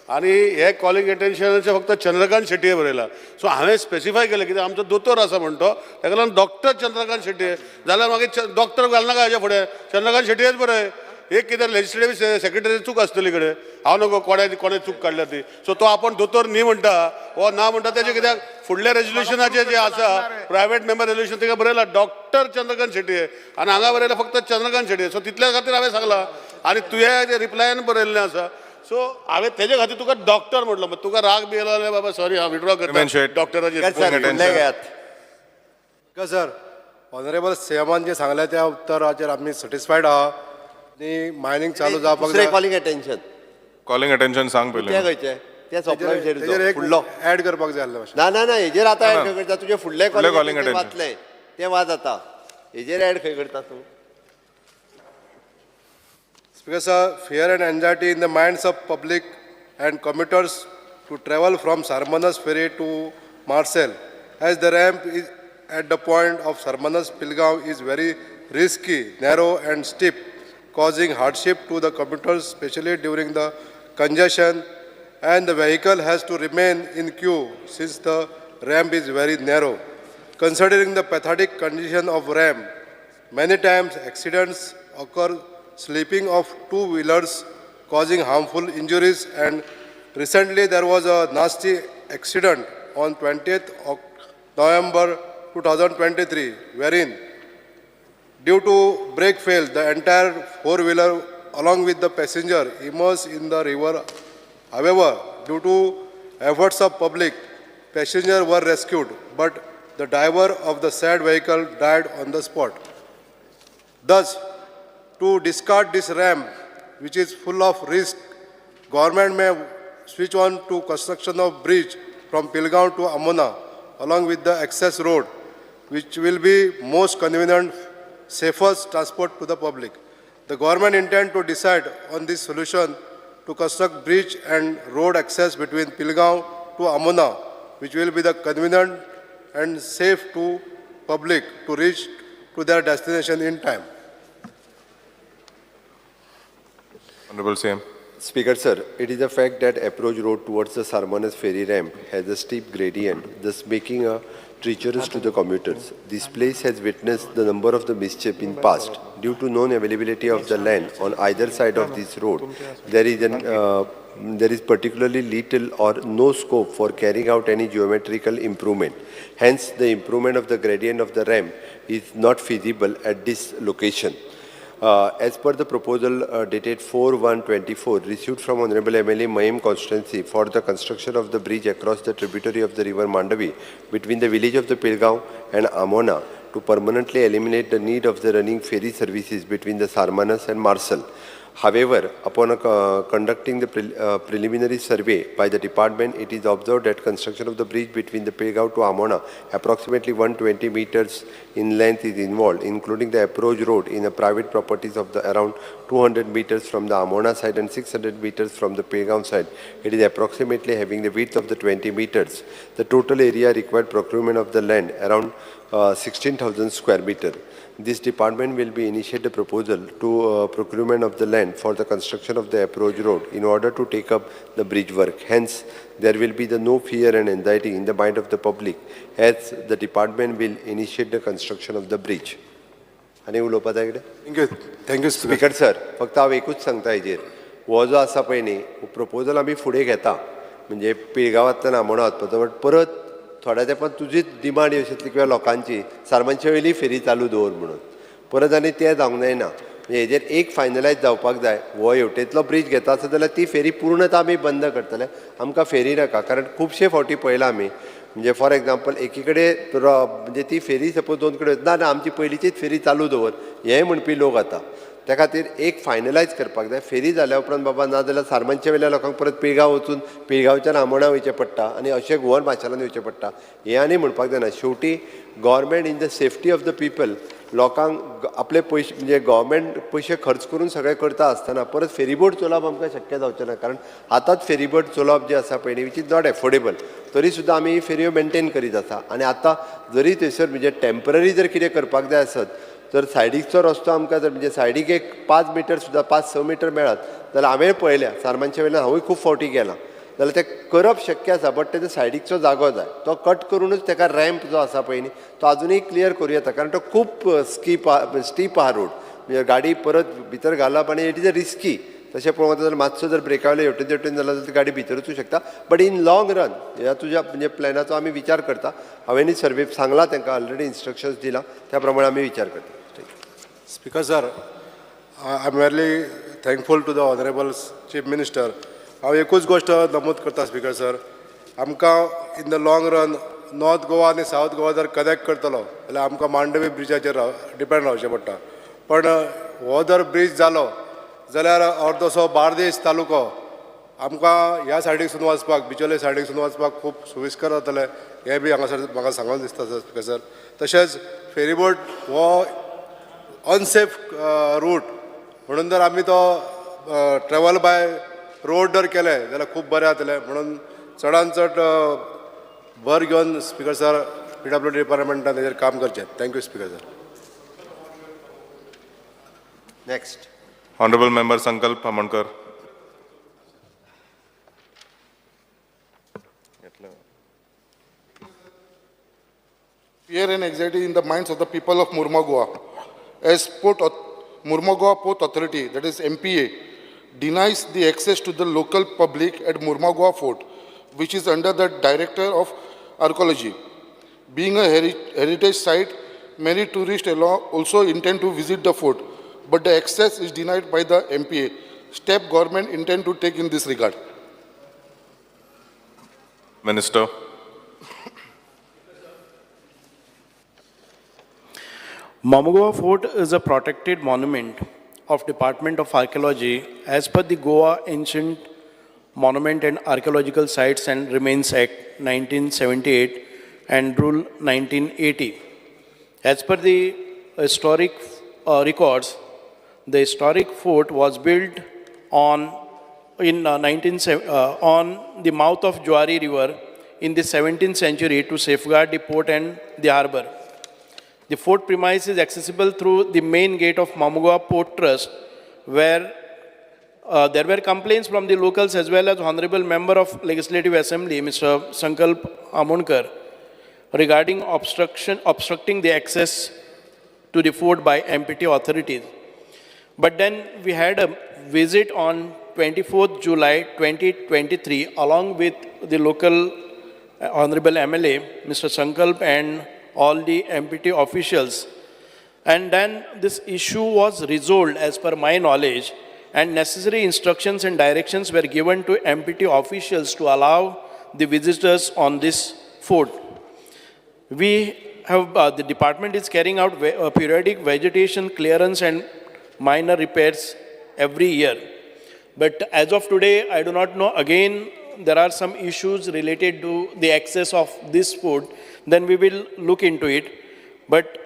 आनी हे कॉलिंग एटेन्शनाचें फक्त चंद्रकांत शेटये बरयला. सो हांवें स्पेसिफाय केलें कित्याक आमचो दोतोर आसा म्हणटो ताका लागून डॉक्टर चंद्रकांत शेटये जाल्यार मागीर डॉक्टर घालनाका हेज्या फुडें, चंद्रकांत शेटयेच बरय. एक कितें लेजिस्लेटीव सेक्रेटरी चूक आसतली कडेन, हांव नको कोणें चूक काडल्या ती. सो तो आपूण दोतोर न्ही म्हणटा वो ना म्हणटा तेजें कित्याक फुडल्या रेजोल्युशनाचें जें आसा प्रायवेट मेंबर रेजोल्युशन तिका बरयला डॉक्टर चंद्रकांत शेटये आनी हांगा बरयला फक्त चंद्रकांत शेटये. सो तितल्या खातीर हांवें सांगलां आनी तुवें रिप्लायान बरयल्लें आसा. सो हांवें तेजे खातीर तुका डॉक्टर म्हटलो, तुका राग बी येयलो जाल्यार बाबा सॉरी हांव विड्रॉ करता डॉक्टराचेर. सर, ऑनरेबल सीएमान जें सांगलें त्या उत्तराचेर आमी सॅटिस्फायड आहा आनी मायनींग चालू जावपाक जाय. कॉलिंग अटेन्शन, कॉलिंग अटेन्शन सांग पयलें. तें खंयचें तें सोंपला विशय फुडलो एड करपाक जाय आसलें. ना ना ना, हेजेर आतां एड खंय करता? तुजें फुडलें कॉलिंग वाचलें तें वाज आतां, हेजेर एड खंय करता तूं? Speaker sir, fear and anxiety in the minds of public and commuters to travel from Sarmanas Ferry to Marcel, as the ramp is at the point of Sarmanas Pilgaon is very risky, narrow and steep, causing hardship to the commuters, especially during the congestion, and the vehicle has to remain in queue since the ramp is very narrow. Considering the pathetic condition of ramp, many times accidents occur, slipping of two-wheelers causing harmful injuries, and recently there was a nasty accident on 20th of November 2023, wherein due to brake fail, the entire four-wheeler along with the passenger immersed in the river. However, due to efforts of public, passengers were rescued, but the driver of the said vehicle died on the spot. Thus, to discard this ramp, which is full of risk, government may switch on to construction of bridge from Pilgaon to Amona, along with the access road, which will be most convenient, safest transport to the public. The government intend to decide on this solution to construct bridge and road access between Pilgaon to Amona, which will be the convenient and safe to public to reach to their destination in time. Honorable CM. Speaker sir, it is a fact that approach road towards the Sarmanas ferry ramp has a steep gradient, thus making a treacherous to the commuters. This place has witnessed the number of the mischief in past. Due to non-availability of the land on either side of this road, there is particularly little or no scope for carrying out any geometrical improvement. Hence, the improvement of the gradient of the ramp is not feasible at this location. As per the proposal dated 4/1/24 received from Honorable MLA Mahim constituency for the construction of the bridge across the tributary of the river Mandavi between the village of the Pilgaon and Amona to permanently eliminate the need of the running ferry services between the Sarmanas and Marsal. However, upon conducting the preliminary survey by the department, it is observed that construction of the bridge between the Pilgaon to Amona, approximately 120 meters in length, is involved, including the approach road in the private properties of the around 200 meters from the Amona side and 600 meters from the Pilgaon side. It is approximately having the width of the 20 meters. The total area required procurement of the land around 16,000 square meter. This department will be initiate a proposal to procurement of the land for the construction of the approach road in order to take up the bridge work. Hence, there will be the no fear and anxiety in the mind of the public as the department will initiate the construction of the bridge. आनी उलोवपा जाय कितें? Thank you, thank you. Speaker sir, फक्त हांव एकूच सांगता हेजेर, हो जो आसा पळय न्ही प्रपोजल आमी फुडें घेता, म्हणजे पिळगांवांतल्यान आमोणा वचपाचो, बट परत थोड्या तेंपान तुजीच डिमांड येवं शकतली किंवा लोकांची सारमानचे वयली फेरी चालू दवर म्हणून, परत आनी तें जावंक जायना. म्हणजे हेजेर एक फायनलायज जावपाक जाय. हो हेवटेंतलो ब्रीज घेता आसत जाल्यार ती फेरी पूर्णता आमी बंद करतले, आमकां फेरी नाका. कारण खुबशे फावटी पळयला आमी, म्हणजे फॉर एग्जाम्पल एकी कडेन म्हणजे ती फेरी सपोज दोन कडेन ना ना आमची पयलींचीच फेरी चालू दवर हें म्हणपी लोक आतां. त्या खातीर एक फायनलायज करपाक जाय. फेरी जाल्या उपरांत बाबा ना जाल्यार सारमानच्या वयल्या लोकांक परत पिळगांव वचून पिळगांवच्यान आमोणा वयचें पडटा आनी अशें गोवन माशेलान वयचें पडटा, हें आनी म्हणपाक जायना. शेवटी government in the safety of the people, लोकांक आपले पयशे म्हणजे गव्हर्मेंट पयशे खर्च करून सगळें करता आसतना परत फेरीबोट चलोवप आमकां शक्य जावचें ना, कारण आतांच फेरीबोट चलोवप जें आसा पळय न्ही which is not affordable. तरी सुद्दां आमी ही फेरयो मेनटेन करीत आसा. आनी आतां जरी थंयसर म्हणजे टेंपररी जर कितें करपाक जाय आसत तर सायडीकचो रस्तो आमकां जर म्हणजे सायडीक एक 5 मिटर सुद्दां 5-6 मिटर मेळत जाल्यार हांवें पळयल्या सारमानच्या वयल्यान हांवूय खूब फावटी गेलां, जाल्यार तें करप शक्य आसा, बट तेजो सायडीकचो जागो जाय तो कट करुनूच तेका रॅम्प जो आसा पळय न्ही तो आजुनूय क्लियर करूं येता, कारण तो खूब स्कीप स्टीप आहा रोड, म्हणजे गाडी परत भितर घालप आनी it is a risky. तशें पळोवंक वता जाल्यार मातसो जर ब्रेका वयले हेवटेन तेवटेन जाल्यार ती गाडी भितर वचूं शकता, बट इन लॉंग रन ह्या तुज्या म्हणजे प्लॅनाचो आमी विचार करता. हांवेंय सर्वे सांगलां तांकां, ऑलरेडी इन्स्ट्रक्शन्स दिलां, त्या प्रमाणे आमी विचार करता. Speaker sir, I am very thankful to the honourable chief minister. हांव एकूच गोश्ट नमूद करता स्पीकर सर, आमकां in the long run north Goa आनी सावथ गोवा जर कनेक्ट करतलो जाल्यार आमकां मांडवी ब्रिजाचेर डिपेंड रावचें पडटा. पण हो जर ब्रीज जालो जाल्यार अर्दोसो बार्देश तालुको आमकां ह्या सायडीकसून वचपाक, बिचोले सायडीकसून वचपाक खूब सुविस्कर जातलें, हें बी हांगासर म्हाका सांगून दिसता स्पीकर सर. तशेंच फेरीबोट हो अनसेफ रूट म्हणून जर आमी तो ट्रॅवल बाय रोड जर केलें जाल्यार खूब बरें जातलें. म्हणून चडान चड भर घेवन स्पीकर सर PWD डिपार्टमेंटान तेजेर काम करचें. Thank you speaker sir. Next Honorable Member Sankalp Amonkar. Fear and anxiety in the minds of the people of Mormugao. As Mormugao Port Authority, that is MPA, denies the access to the local public at Mormugao Fort, which is under the Director of Archaeology. Being a heritage site, many tourists also intend to visit the fort, but the access is denied by the MPA. Step government intend to take in this regard. Minister. Mormugao Fort is a protected monument of Department of Archaeology as per the Goa Ancient Monument and Archaeological Sites and Remains Act 1978 and Rule 1980. As per the historic records, the historic fort was built on on the mouth of Juari River in the 17th century to safeguard the port and the harbor. The fort premise is accessible through the main gate of Mormugao Port Trust, where there were complaints from the locals as well as Honorable Member of Legislative Assembly, Mr. Sankalp Amonkar, regarding obstructing the access to the fort by MPT authorities. But then we had a visit on 24th July 2023 along with the local Honorable MLA, Mr. Sankalp, and all the MPT officials. And then this issue was resolved as per my knowledge, and necessary instructions and directions were given to MPT officials to allow the visitors on this fort. We have, the department is carrying out periodic vegetation clearance and minor repairs every year. But as of today, I do not know, again, there are some issues related to the access of this fort, then we will look into it. But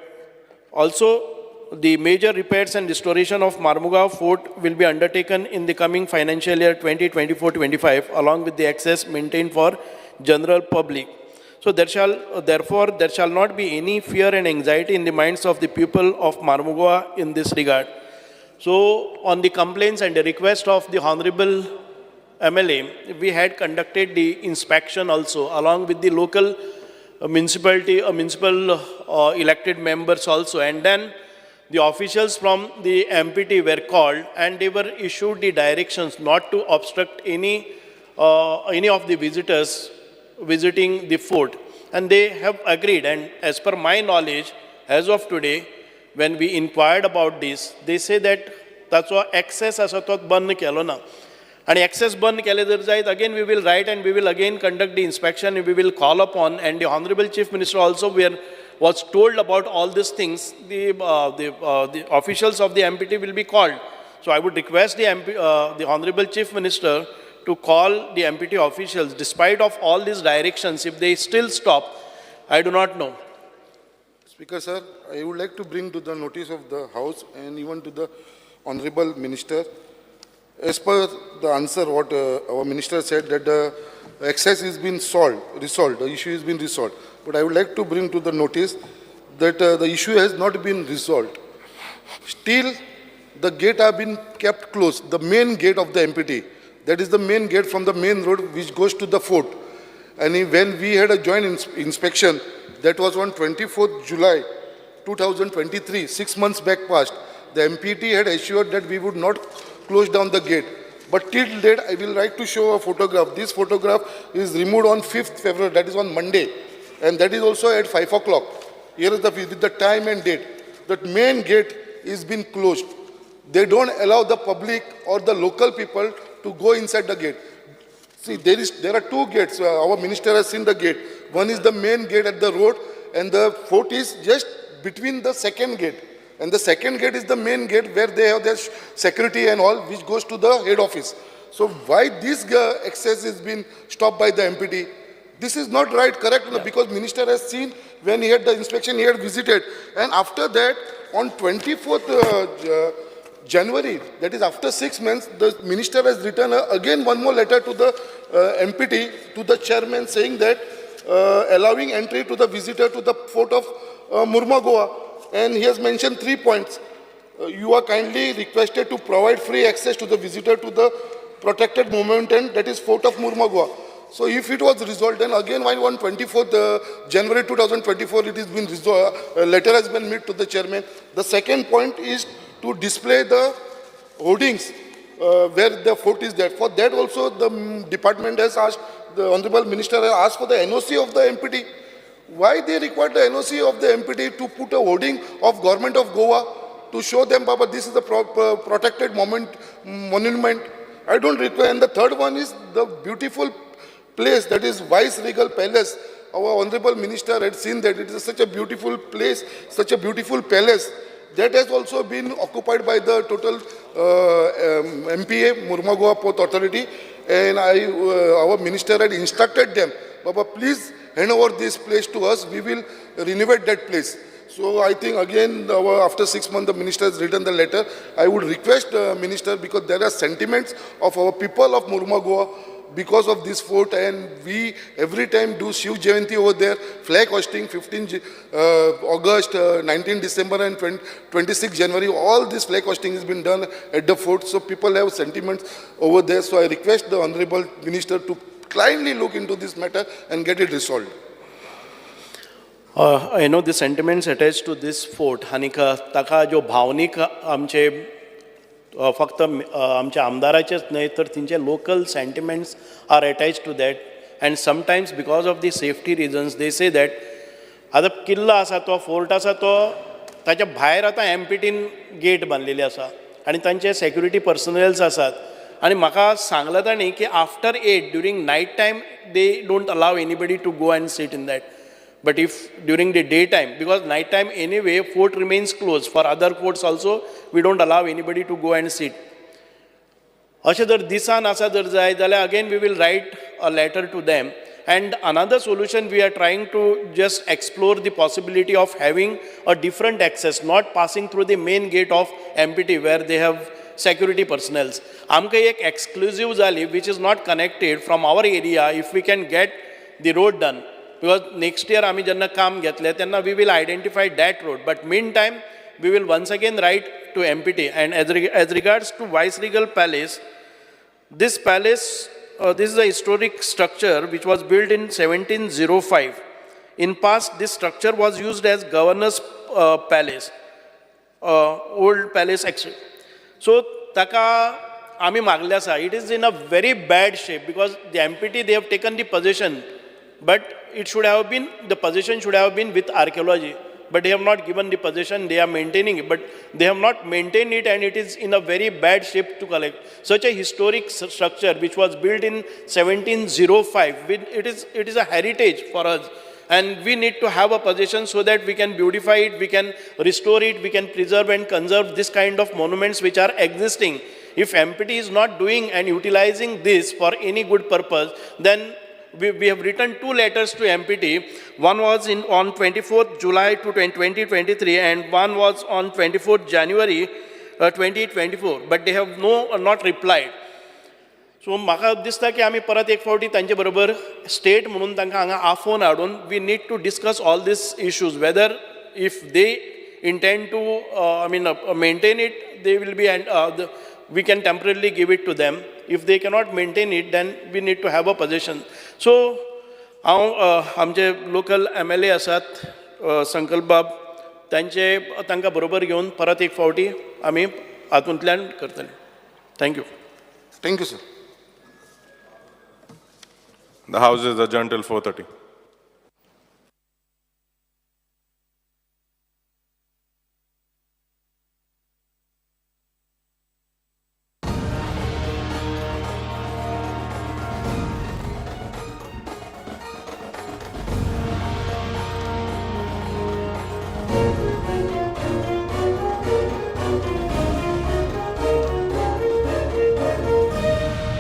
also, the major repairs and restoration of Marmugao Fort will be undertaken in the coming financial year 2024-25, along with the access maintained for general public. So therefore, there shall not be any fear and anxiety in the minds of the people of Marmugao in this regard. So, on the complaints and the request of the Honorable MLA, we had conducted the inspection also, along with the local municipality, municipal elected members also. And then the officials from the MPT were called and they were issued the directions not to obstruct any of the visitors visiting the fort. And they have agreed. And as per my knowledge, as of today, when we inquired about this, they say that ताचो access आसा तो बंद केलो ना. आनी access बंद केले जर जायत, again we will write and we will again conduct the inspection, we will call upon, and the Honorable Chief Minister also was told about all these things. The officials of the MPT will be called. So I would request the MP, the Honorable Chief Minister to call the MPT officials, despite of all these directions, if they still stop, I do not know. Speaker, sir, I would like to bring to the notice of the House and even to the Honorable Minister, as per the answer what our minister said, that the access has been resolved, the issue has been resolved. But I would like to bring to the notice that the issue has not been resolved. Still, the gate have been kept closed, the main gate of the MPT. That is the main gate from the main road which goes to the fort. And when we had a joint inspection, that was on 24th July 2023, 6 months back past, the MPT had assured that we would not close down the gate. But till date, I will like to show a photograph. This photograph is removed on 5th February, that is on Monday. And that is also at 5 o'clock. Here is the, with the time and date. That main gate is been closed. They don't allow the public or the local people to go inside the gate. See, there are two gates. Our minister has seen the gate. One is the main gate at the road, and the fort is just between the second gate. And the second gate is the main gate where they have their security and all, which goes to the head office. So why this access has been stopped by the MPT? This is not right, correct? Yeah. Because minister has seen when he had the inspection, he had visited. And after that, on 24th January, that is after 6 months, the minister has written again one more letter to the MPT, to the chairman, saying that allowing entry to the visitor to the fort of Mormugao. And he has mentioned 3 points. You are kindly requested to provide free access to the visitor to the protected monument, that is fort of Mormugao. So if it was resolved, then again why on 24th January 2024 it has been resolved, a letter has been made to the chairman. The second point is to display the hoardings where the fort is there. For that also the department has asked, the Honorable Minister has asked for the NOC of the MPT. Why they required the NOC of the MPT to put a hoarding of Government of Goa to show them, Baba, this is the protected monument. I don't require. And the third one is the beautiful place, that is Vice Regal Palace. Our Honorable Minister had seen that it is such a beautiful place, such a beautiful palace. That has also been occupied by the total MPA, Mormugao Port Authority, and our minister had instructed them, Baba, please hand over this place to us, we will renovate that place. So I think again, after 6 months, the minister has written the letter. I would request the minister, because there are sentiments of our people of Mormugao because of this fort, and we every time do Shiv Jayanti over there, flag hoisting 15 August, 19 December and 26 January, all this flag hoisting has been done at the fort, so people have sentiments over there. So I request the Honorable Minister to kindly look into this matter and get it resolved. I know the sentiments attached to this fort, आनीक ताका जो भावनीक आमचे फक्त आमच्या आमदाराचेच न्हय तर तेंचे local sentiments are attached to that, and sometimes because of the safety reasons they say that आतां किल्लो आसा तो फोर्ट आसा तो ताच्या भायर आतां एमपीटीन गेट बांदलेली आसा आनी तांचे सेक्युरिटी पर्सनल्स आसात. आनी म्हाका सांगलां तांणी की after 8 during night time they don't allow anybody to go and sit in that. But if during the day time, because night time anyway fort remains close, for other forts also we don't allow anybody to go and sit. अशें जर दिसान आसा जर जाय जाल्यार again we will write a letter to them. And another solution we are trying to just explore the possibility of having a different access, not passing through the main gate of MPT where they have security personnels. आमकां एक एक्सक्लुजीव जाली which is not connected from our area if we can get the road done. Because next year आमी जेन्ना काम घेतलें तेन्ना we will identify that road. But mean time we will once again write to MPT. And as regards to Viceregal Palace, this palace, this is a historic structure which was built in 1705. In past, this structure was used as governor's palace, old palace actually. So, taka ami magle asa. It is in a very bad shape because the MPT, they have taken the possession, but it should have been, the possession should have been with archaeology. But they have not given the possession, they are maintaining it, but they have not maintained it, and it is in a very bad shape to collect. Such a historic structure which was built in 1705, it is a heritage for us. And we need to have a possession so that we can beautify it, we can restore it, we can preserve and conserve this kind of monuments which are existing. If MPT is not doing and utilizing this for any good purpose, then we have written 2 letters to MPT. One was on 24th July to 2023 and one was on 24th January 2024, but they have not replied. So म्हाका दिसता की आमी परत एक फावटी तांचे बरोबर स्टेट म्हणून तांकां हांगा आफोवन हाडून we need to discuss all these issues, whether if they intend to I mean maintain it, they will be, and we can temporarily give it to them. If they cannot maintain it, then we need to have a possession. So हांव आमचे लोकल MLA आसात संकल्प बाब, तांचे तांकां बरोबर घेवन परत एक फावटी आमी हातूंतल्यान करतले. Thank you. Thank you sir. The House is adjourned till 4:30.